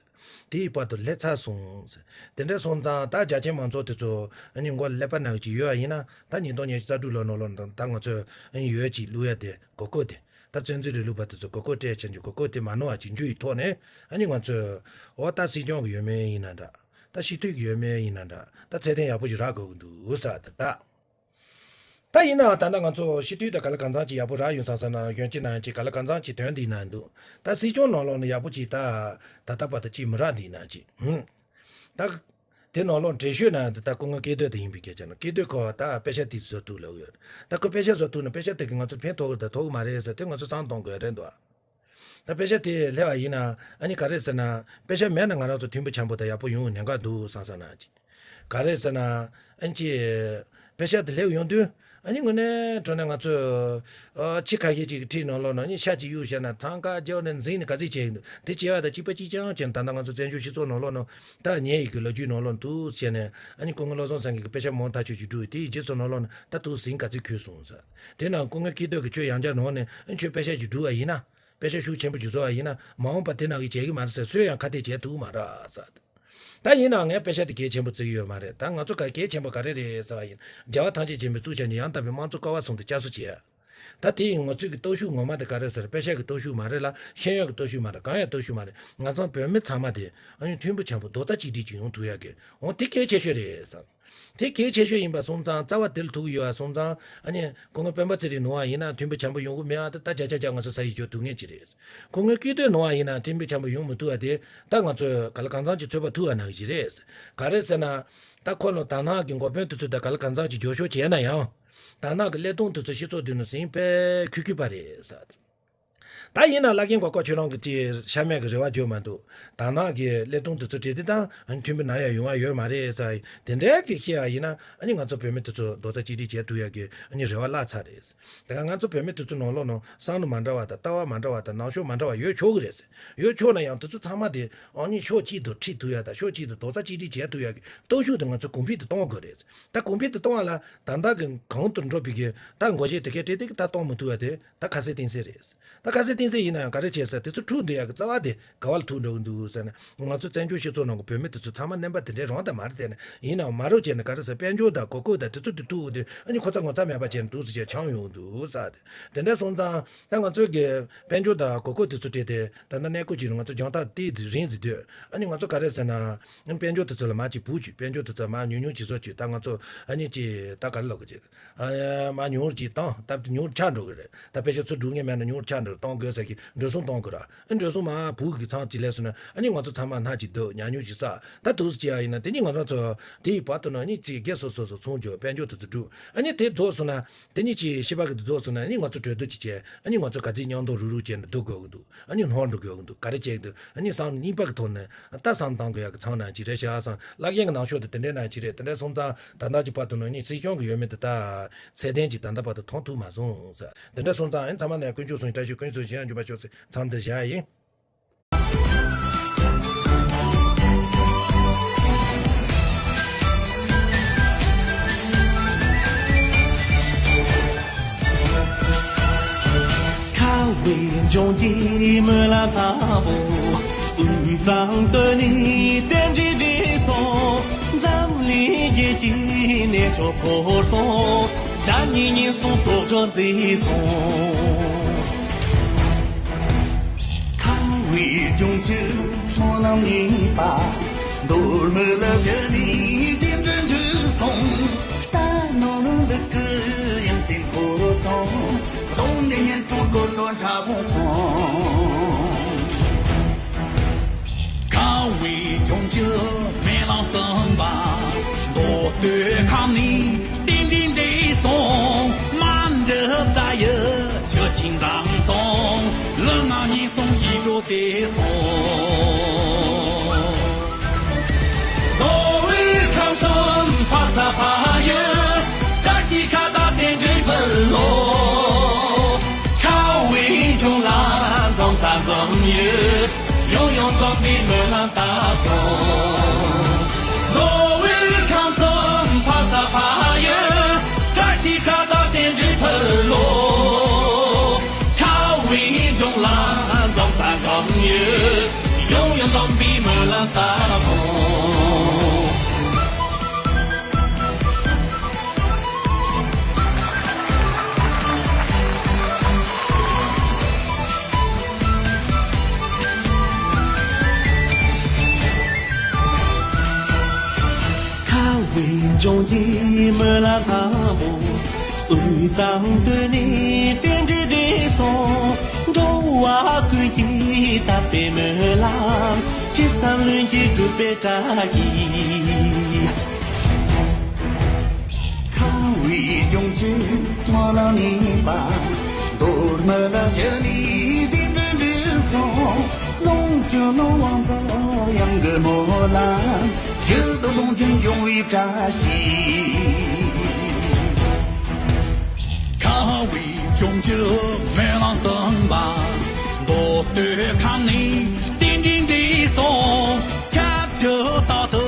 དེའི་བར་དུ་སླེབས་ཚར་སོང་། དེ་འདྲ་སོང་ཙང་ད་རྒྱ་ཆེ་མང་ཚོགས་དེ་ཚོ་ཨ་ནི་མགོ་ཀླད་པ་ན་གི་ཅིག་ཡོད་པ་ཡིན་ན། ད་ཉིས་སྟོང་ཉི་ཤུ་རྩ་དྲུག་ལོ་ནང་ལོགས་ནང་ད་ང་ཚོས་ཨ་ནི་ཡོད་ཅིག་བླུག་ཡ་དེ་གོ་སྐབས་དེ། ད་བཙན་འཛུལ་རིང་ལུགས་པ་དེ་ཚོ་གོ་སྐབས་སྤྲད་བྱས་ཀྱི་གོ་སྐབས་དེ་མ་ནོར་བ་ཅིག་འཇུ་ཡི་ཐོག་ནས། ཨ་ནི་ང་ཚོས་འོ་ད་སྲིད་སྐྱོང་གི་ཡོད་མེད་ཡིན་ན་འདྲ། ད་སྤྱི་འཐུས་ཀྱི་ཡོད་མེད་ཡིན་ན་འདྲ། ད་ཚད་ལྡན་ཡག་པོ་ཞིག་རག་དགོས་ཀྱི་འདུག་ཟེར་ད་ལྟ། ད་ཡིན་ནའང་ད་ལྟ་ང་ཚོ་སྤྱི་འཐུས་དང་ག་ལ་གང་འཚམ་ཅིག་ཡག་པོ་རག་ཡོད་བསམ་བསམ་ན། གཞོན་སྐྱེས་ནང་ཅིག་ག་ལ་གང་འཚམ་ཅིག་དོན་འདི་ན་འདུག་ད་སྲིད་སྐྱོང་ནང་ལོགས་ནས་ཡག་པོ་ཅིག་ད་ད་ལྟ་བར་དུ་ཅིག་མི་རག་འདི་ན་ཅིག་ཧུམ། ད་དེ་ནང་ལོགས་འགྲེལ་བཤད་ན་ད་སྐུ་ངོ་སྐལ་རྡོར་དེ་ཡིན་པའི་སྐད་ཆ་ན། སྐལ་རྡོར་ཁོ་ད་པེ་ཤག་དེ་བཟོ་ཐུབ་ལབ་ཡོད། ད་ཁོ་པེ་ཤག་བཟོ་ཐུབ་ན་པེ་ཤག་དེ་གིས་ང་ཚོར་ཕན་ཐོགས་གི་རེད་ད་ཐོགས་གི་མ་རེད་ཟེར་དེ་ང་ཚོ་བསམ་གཏོང་དགོས་རེད་འདུག་ད་པེ་ཤག་དེ་སླེབས་པ་ཡིན་ན་ཨ་ནི་ག་རེ་ཟེར་ན། པེ་ཤག་མེད་ན་ང་རང་ཚོ་མཐུན་པོ་འཆམ་པོ་དང་ཡག་པོ་ཡོང་གི་ཉེན་ཁ་འདུག་བསམ་བསམ་ན་ཅིག་ག་རེ་ཟེར་ན། ཨ་ནི་ཅིག་པེ་ཤག་དེ་སླེབས་ཡོང་དུས་ཨ་ནི་དངོས་གནས་དྲང་གནས་ང་ཚོས་ཨ་ཕྱི་ཁ་ཤས་ཅིག་གི་ཁྲིའི་ནང་ལོགས་ནང་ཨ་ནི་ཤ་ཅིག་གཡུག་བྱས་ན་འཚང་ཁ་རྒྱབ་ནས་འཛིང་ནས་ག་ཚོད་བྱས་ཡིན་འདུག་དེ་བྱས་པ་དང་གཅིག་པ་གཅིག་རྐྱང་བྱས་ནས་ད་ལྟ་ང་ཚོ་བཙན་བྱོལ་སྤྱི་ཚོགས་ནང་ལོགས་ནང་ད་ཉེ་ཡི་གི་ལོ་རྒྱུས་ནང་ལོགས་འདུག་བྱས་ནས། ཨ་ནི་སྐུ་ངོ་བློ་བཟང་སེང་གེ་གིས་པེ་ཤག་མང་ཐག་ཆོད་ཅིག་བསྒྲུགས། དེའི་རྗེས་སུ་ནང་ལོགས་ནས་ད་དུང་འཛིང་ག་ཚོད་ཁུར་སོང་ཟེར། དེ་ན་སྐུ་ངོ་སྐལ་རྡོར་གིས་ཁྱོད་ཡང་བསྐྱར་ནང་ནས་ཨ་ནི་ཁྱོད་པེ་ཤག་ཅིག་བསྒྲུགས་པ་ཡིན་ན། པེ་ཤག་ཤུགས་ཆེན་པོ་ཅིག་བཟོ་བ་ཡིན་ན་མ་འོངས་པ་དེ་ནང་གི་བྱེད་ཀྱི་མ་རེད་ཟེར། སུས་ཡང་ཁ་གཏད་བྱེད་ཐུབ་མ་རེད་ཟེར། ད་ཡིན་ནའང་ངས་པེ་ཤག་དེ་གལ་ཆེན་པོ་བརྩི་གི་ཡོད་མ་རེད། ད་ང་ཚོ་ག་གལ་ཆེན་པོ་ག་རེ་རེད་ཟེར་བ་ཡིན། རྒྱལ་བ་ཐམས་ཅད་མཁྱེན་པའི་གཙུག་ཆེན་གྱི་ཡང་དག་པའི་དམངས་གཙོ་ཀ་བ་གསུམ་དེ་བསྐྱར་གསོ་བྱེད་ཡ། ད་དེ་ཡིན་ང་ཚོའི་གི་སྟོབས་ཤུགས་ངོ་མ་དེ་ག་རེ་ཟེར། པེ་ཤག་གི་སྟོབས་ཤུགས་མ་རེད་ལ། ཤེས་ཡོན་གྱི་སྟོབས་ཤུགས་མ་རེད། གང་ཡང་སྟོབས་ཤུགས་མ་རེད། ང་ཚོ་བོད་མི་ཚང་མ་དེ་ཨ་ནི་མཐུན་པོ་འཆམ་པོ་རྡོག་རྩ་གཅིག་སྒྲིལ་གྱིས་ཡོང་ཐུབ་ཡ་གི་འོ་དེ་གལ་ཆེ་ཤོས་རེད་ཟེར། དེ་གལ་ཆེ་ཤོས་ཡིན་པ་སོང་ཙང་རྩ་བ་དེ་ལ་ཐུག་ཡོད་པ་སོང་ཙང་། ཨ་ནི་སྐུ་ངོ་སྤེན་པ་ཚེ་རིང་ནང་བ་ཡིན་ན་མཐུན་པོ་འཆམ་པོ་ཡོང་གི་མེད་པ་དེ་ད་བརྒྱ་ཆ་བརྒྱ་ང་ཚོ་ས་ཡིས་བརྗོད་ཐུབ་ངེས་ཀྱི་རེད། སྐུ་ངོ་སྐལ་རྡོར་ནང་བ་ཡིན་ན་མཐུན་པོ་འཆམ་པོ་ཡོང་མི་ཐུབ་པ་དེ་ད་ང་ཚོས་ག་ལ་གང་འཚམ་ཅིག་ཚོད་དཔག་ཐུབ་པ་ནང་བཞིན་རེད། ག་རེ་ཟེར་ན། ད་ཁོ་ལ་དར་ནག་གི་འགོ་དཔོན་དེ་ཚོ་དང་ག་ལ་གང་འཚམ་ཅིག་འགྱོད་བཤགས་བྱས་ན་ཡང་། དར་ནག་གི་ཀླད་སྟོང་དེ་ཚོ་སྤྱི་ཚོགས་འདི་ནང་ཟིང་དཔེ་ཁུག་ཁུག་པ་རེད་ཟེར། ད་ཡིན་ན་བླ་རྒན་གོ་ཀོ་ཁྱོད་རང་གི་དེ་ཤ་མེད་གི་རེ་བ་བརྗོད་མ་འདུག་དར་ནག་གི་ཀླད་སྟོང་དེ་ཚོ་བྲིས་ཏེ་ད་མཐུན་པའི་ནང་ཡ་ཡོང་བ་ཡོད་མ་རེད་ཟེར། དེ་འདྲའི་གི་བཤད་ཡ་ཡིན་ན་ཨ་ནི་ང་ཚོ་བོད་མི་དེ་ཚོ་རྡོག་རྩ་གཅིག་སྒྲིལ་བྱེད་ཐུབ་ཡ་གི་ཨ་ནི་རེ་བ་བརླག་ཚར་རེད། དེ་ག་ང་ཚོ་བོད་མི་དེ་ཚོ་ནང་ལོགས་ནང་བསམ་བློ་མ་འདྲ་བ་དང་ལྟ་བ་མ་འདྲ་བ་དང་ནང་ཤོག་མ་འདྲ་བ་ཡོད་ཆོག་གི་རེད། ཡོད་ཆོག་ན་ཡང་དེ་ཚོ་ཚང་མ་དེ་ཨ་ནི་ཕྱོགས་གཅིག་ཏུ་ཁྲིད་ཐུབ་ཡ་དང་ཕྱོགས་གཅིག་ཏུ་རྡོག་རྩ་གཅིག་སྒྲིལ་བྱེད་ཐུབ་ཡ་གི་སྟོབས་ཤུགས་དེ་ང་ཚོ་གོང་འཕེལ་དུ་གཏོང་དགོས་རེད། ད་གོང་འཕེལ་དུ་གཏོང་བ་ལ་ད་ལྟ་གི་གོང་དུ་འགྲོ་བའི་གི་ད་འགོ་བཤད་དེ་གས་སྤྲད་དེ་གི་ད་གཏོང་མི་ཐུབ་ཡ་དེ་ད་ཁ་གསལ་གཏིང་གསལ་རེད། ད་ཁ་གསལ་གཏིང་གསལ་ཡིན་ན་ཡང་ག་རེ་བྱས་ཟེར་དེ་ཚོ་འཁྲུག་འདུག་ཡ་གི་རྩ་བ་དེ་ག་བ་ལ་ཐུག་འགྲོ་གི་འདུག་ཟེར་ན། ང་ཚོ་བཙན་བྱོལ་སྤྱི་ཚོགས་ནང་གི་བོད་མི་དེ་ཚོ་ཚང་མ་རྣམ་པ་དེ་འདྲའི་རང་དང་མ་རེད་དེ་ནས་ཡིན་ནའང་མ་རོགས་བྱས་ནས་ག་རེ་ཟེར་དཔལ་འབྱོར་དང་གོ་སྐབས་དང་དེ་ཚོ་དེ་ཐུག་འོང་དུས་ཨ་ནི་ཁོ་ཚ་ངོ་ཚ་མེད་པ་བྱས་ནས་འདུག་ཟེར་བྱས་ཆང་ཡོང་འདུག་ཟེར་ཏེ། དེ་འདྲ་སོང་ཙང་ད་ང་ཚོའི་གི་དཔལ་འབྱོར་དང་གོ་སྐབས་དེ་ཚོ་སྤྲད་དེ་ད་ལྟ་གནས་སྐབས་ཅིག་ང་ཚོ་རྒྱང་ཐག་དེ་རིང་ཟིག་སྡོད། ཨ་ནི་ང་ཚོ་ག་རེ་ཟེར་ན། དཔལ་འབྱོར་དེ་ཚོ་ལ་མར་ཅིག་བུ་བཅུག་དཔལ་འབྱོར་དེ་ཚོ་མར་ཉུང་ཉུང་ཅིག་བཟོ་བཅུག་ད་ང་ཚོ་ཨ་ནི་ཅིག་ད་ག་རེ་ལབ་དགོས་ཅིག་ཨ། མར་ཉུང་རུ་ཅིག་བཏང་སྟབས་དེ་ཉུང་རུ་ཆགས་འགྲོ་གི་རེད། ད་པེ་ཤག་ཚུར་སྒྲུབ་མཁན་མེད་ན་ཉུང་རུ་ཆགས་འགྲོ་གཏོང་དགོས་ཟེར་གི་འགྲོ་སོང་གཏོང་དགོས་ར། ཨ་འགྲོ་སོང་མར་བུ་གི་ཚང་ཅིག་སླེབས་སོང་ན་ཨ་ནི་ང་ཚོ་ཚང་མ་སྣ་ཅིག་སྡོད་ཉག་ཉུག་ཅིག་ཟ། ད་འདུག་སེ་བྱས་ཡ་ཡིན་ན་དེ་ནི་ང་རང་ཚོ་དེ་ཡི་བར་དུ་ན་ཨ་ནི་ཅིག་སྒེར་སོ་སོ་སོ་ཚོང་རྒྱག་དཔལ་འབྱོར་དེ་ཚོ་སྒྲུབ། ཨ་ནི་དེ་རྫོགས་སོང་ན་དེ་ནི་ཅིག་ཤི་བ་གི་དེ་རྫོགས་སོང་ན་ཨ་ནི་ང་ཚོ་གྲོས་བསྡུར་ཅིག་བྱས་ཨ་ནི་ང་ཚོ་ག་ཚོད་མཉམ་དུ་རུག་རུག་བྱས་ནས་སྡོད་དགོས་ཀྱི་འདུག་ཨ་ནི་ནོར་འགྲོ་དགོས་ཀྱི་འདུག་ག་རེ་བྱས་ཀྱི་འདུག་ཨ་ནི་བསམ་བློ་གཉིས་པ་གི་ཐོག་ནས་ད་བསམ་བཏང་དགོས་ཡག་གི་མཚམས་ནང་ཅིག་རེད་ཤག་བསམ། བླ་རྒན་གི་ནང་ཤོག་དེ་དེ་འདྲའི་ནང་ཅིག་རེད། དེ་འདྲ་སོང་ཙང་ད་ལྟ་གི་བར་དུ་ནང་ནི་སྲིད་སྐྱོང་གི་ཡོད་མེད་དེ་ད་ཚད་ལྡན་ཅིག་ད་ལྟ་བར་དུ་མཐོང་ཐུབ་མ་སོང་ཟེར། དེ་འདྲ་སོང་ཙང་ཨ་ནི་ཚང་མ་ལ་དཀོན་མཆོག་གསུམ་གྱི་བཀྲ་ཤིས་དཀོན་མཆོག་གཞན་ཡང་འབྱོར་པ་ཤོག་ཟེར་མཚམས་འདིར་བཞག་ཡིན། ཁ་བའི་ལྗོངས་ཀྱི་སྨོན་ལམ་ལྟ་བུ། དབུས་གཙང་སྟོད་ནས་རྟེན་འབྲེལ་འགྲིག་སོང་། འཛམ་གླིང་རྒྱལ་གྱི་གནས་མཆོག་བོར་སོང་། དགྲ་གཉེན་ཉེན་སོང་དོག་སྒྲོན་མཛེས་སོང་། ཁ་བའི་ལྗོངས་ཀྱི་སྨོན་ལམ་གཉིས་པ། མདོ་སྨད་ལ་བཞུགས་ནས་རྟེན་འབྲེལ་འགྲིག་སོང་། རྟ་ནོར་ལུག་གི་ཡོན་ཏན་བོར་སོང་། གདོང་ནས་ཉེན་སོང་དགོད་བྲོ་འཁྲབ་སོང་། ཁ་བའི་ལྗོངས་ཀྱི་སྨོན་ལམ་གསུམ་པ། མདོ་སྟོད་ཁམས་ནས་རྟེན་འབྲེལ་འགྲིག་སོང་། མ་འགྲུབ་རྩ་ཡི་ཆུ་ཆེན་འཛོམས་སོང་། ལུས་ངག་ཉེན་སོང་ཡིད་འགྲོ་བདེ་སོང་། མདོ་དབུས་ཁམས་གསུམ་ཕ་ས་ཕ་ཡུལ། བཀྲ་ཤིས་ཁ་བཏགས་རྟེན་འབྲེལ་འབུལ་ལོ། ཁ་བའི་ལྗོངས་ལ་འཛོམས་ས་འཛོམས་ཡུལ། ཡང་ཡང་འཛོམས་པའི་སྨོན་ལམ་བཏབ་སོང་། མདོ་དབུས་ཁམས་གསུམ་ཕ་ས་ཕ་ཡུལ། ལ་ད་སོང་། ཁ་བའི་འབྱུང་གི་མི་ལ་དང་པོ། དབུས་གཙང་སྟོད་ནས་རྟེན་འབྲེལ་འགྲིག་སོང་། འགྲོ་བ་ཀུན་གྱིས་དད་པའི་སྨོན་ལམ། ཅི་བསམ་ལྷུན་གྱིས་འགྲུབ་པའི་བཀྲ་ཤིས། ཁ་བའི་འབྱུང་གི་མི་ལ་ནི་པ། མདོ་སྨད་ལ་ཞི་ནས་རྟེན་འབྲེལ་འགྲིག་སོང་། ལོངས་སྤྱོད་ནི་དབང་མཛོད་གཡང་གི་སྨོན་ལམ། རྒྱུད་དུ་ལོངས་སྤྱོད་འབྱུང་བའི་བཀྲ་ཤིས། ཁ་བའི་འབྱུང་གི་སྨོན་ལམ་གསུམ་པ། མདོ་སྟོད་ཁམས་ནས་རྟེན་འབྲེལ་འགྲིག་སོང་། ཁྱབ་བྱེད་རྟག་ཏུ་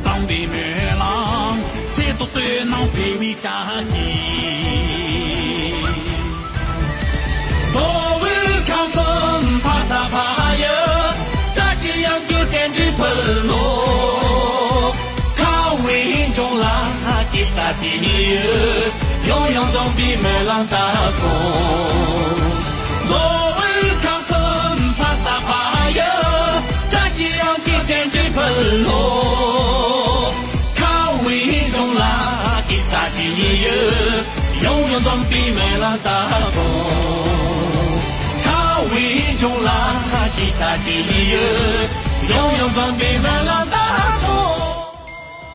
འཛོམས་པའི་སྨོན་ལམ། ཚེ་ཐུབ་བསོད་ནམས་འཕེལ་བའི་བཀྲ་ཤིས། མདོ་དབུས་ཁམས་གསུམ་ཕ་ས་ཕ་ཡུལ། བཀྲ་ཤིས་གཡང་རྒྱུད་རྟེན་འབྲེལ་ཕུལ་ལོ། ཁ་བའི་འབྱུང་ལ་ཅི་ཟེར་ཅི་ཡོད། ཡང་ཡང་འཛོམས་པའི་སྨོན་ལམ་ད་སོང་། མདོ་དབུས་ཁམས་གསུམ་ཕ་ས་ཕ་ཡུལ། བཀྲ་ཤིས་གཡང་རྒྱུད་རྟེན་འབྲེལ་ཕུལ་ལོ། ཁ་བའི་འབྱུང་ལ་ཅི་ཟེར་ཅི་ཡོད། ཡང་ཡང་འཛོམས་པའི་སྨོན་ལམ་ད་སོང་། ཁ་བའི་འབྱུང་ལ་ཅི་ཟེར་ཅི་ཡོད། ཡང་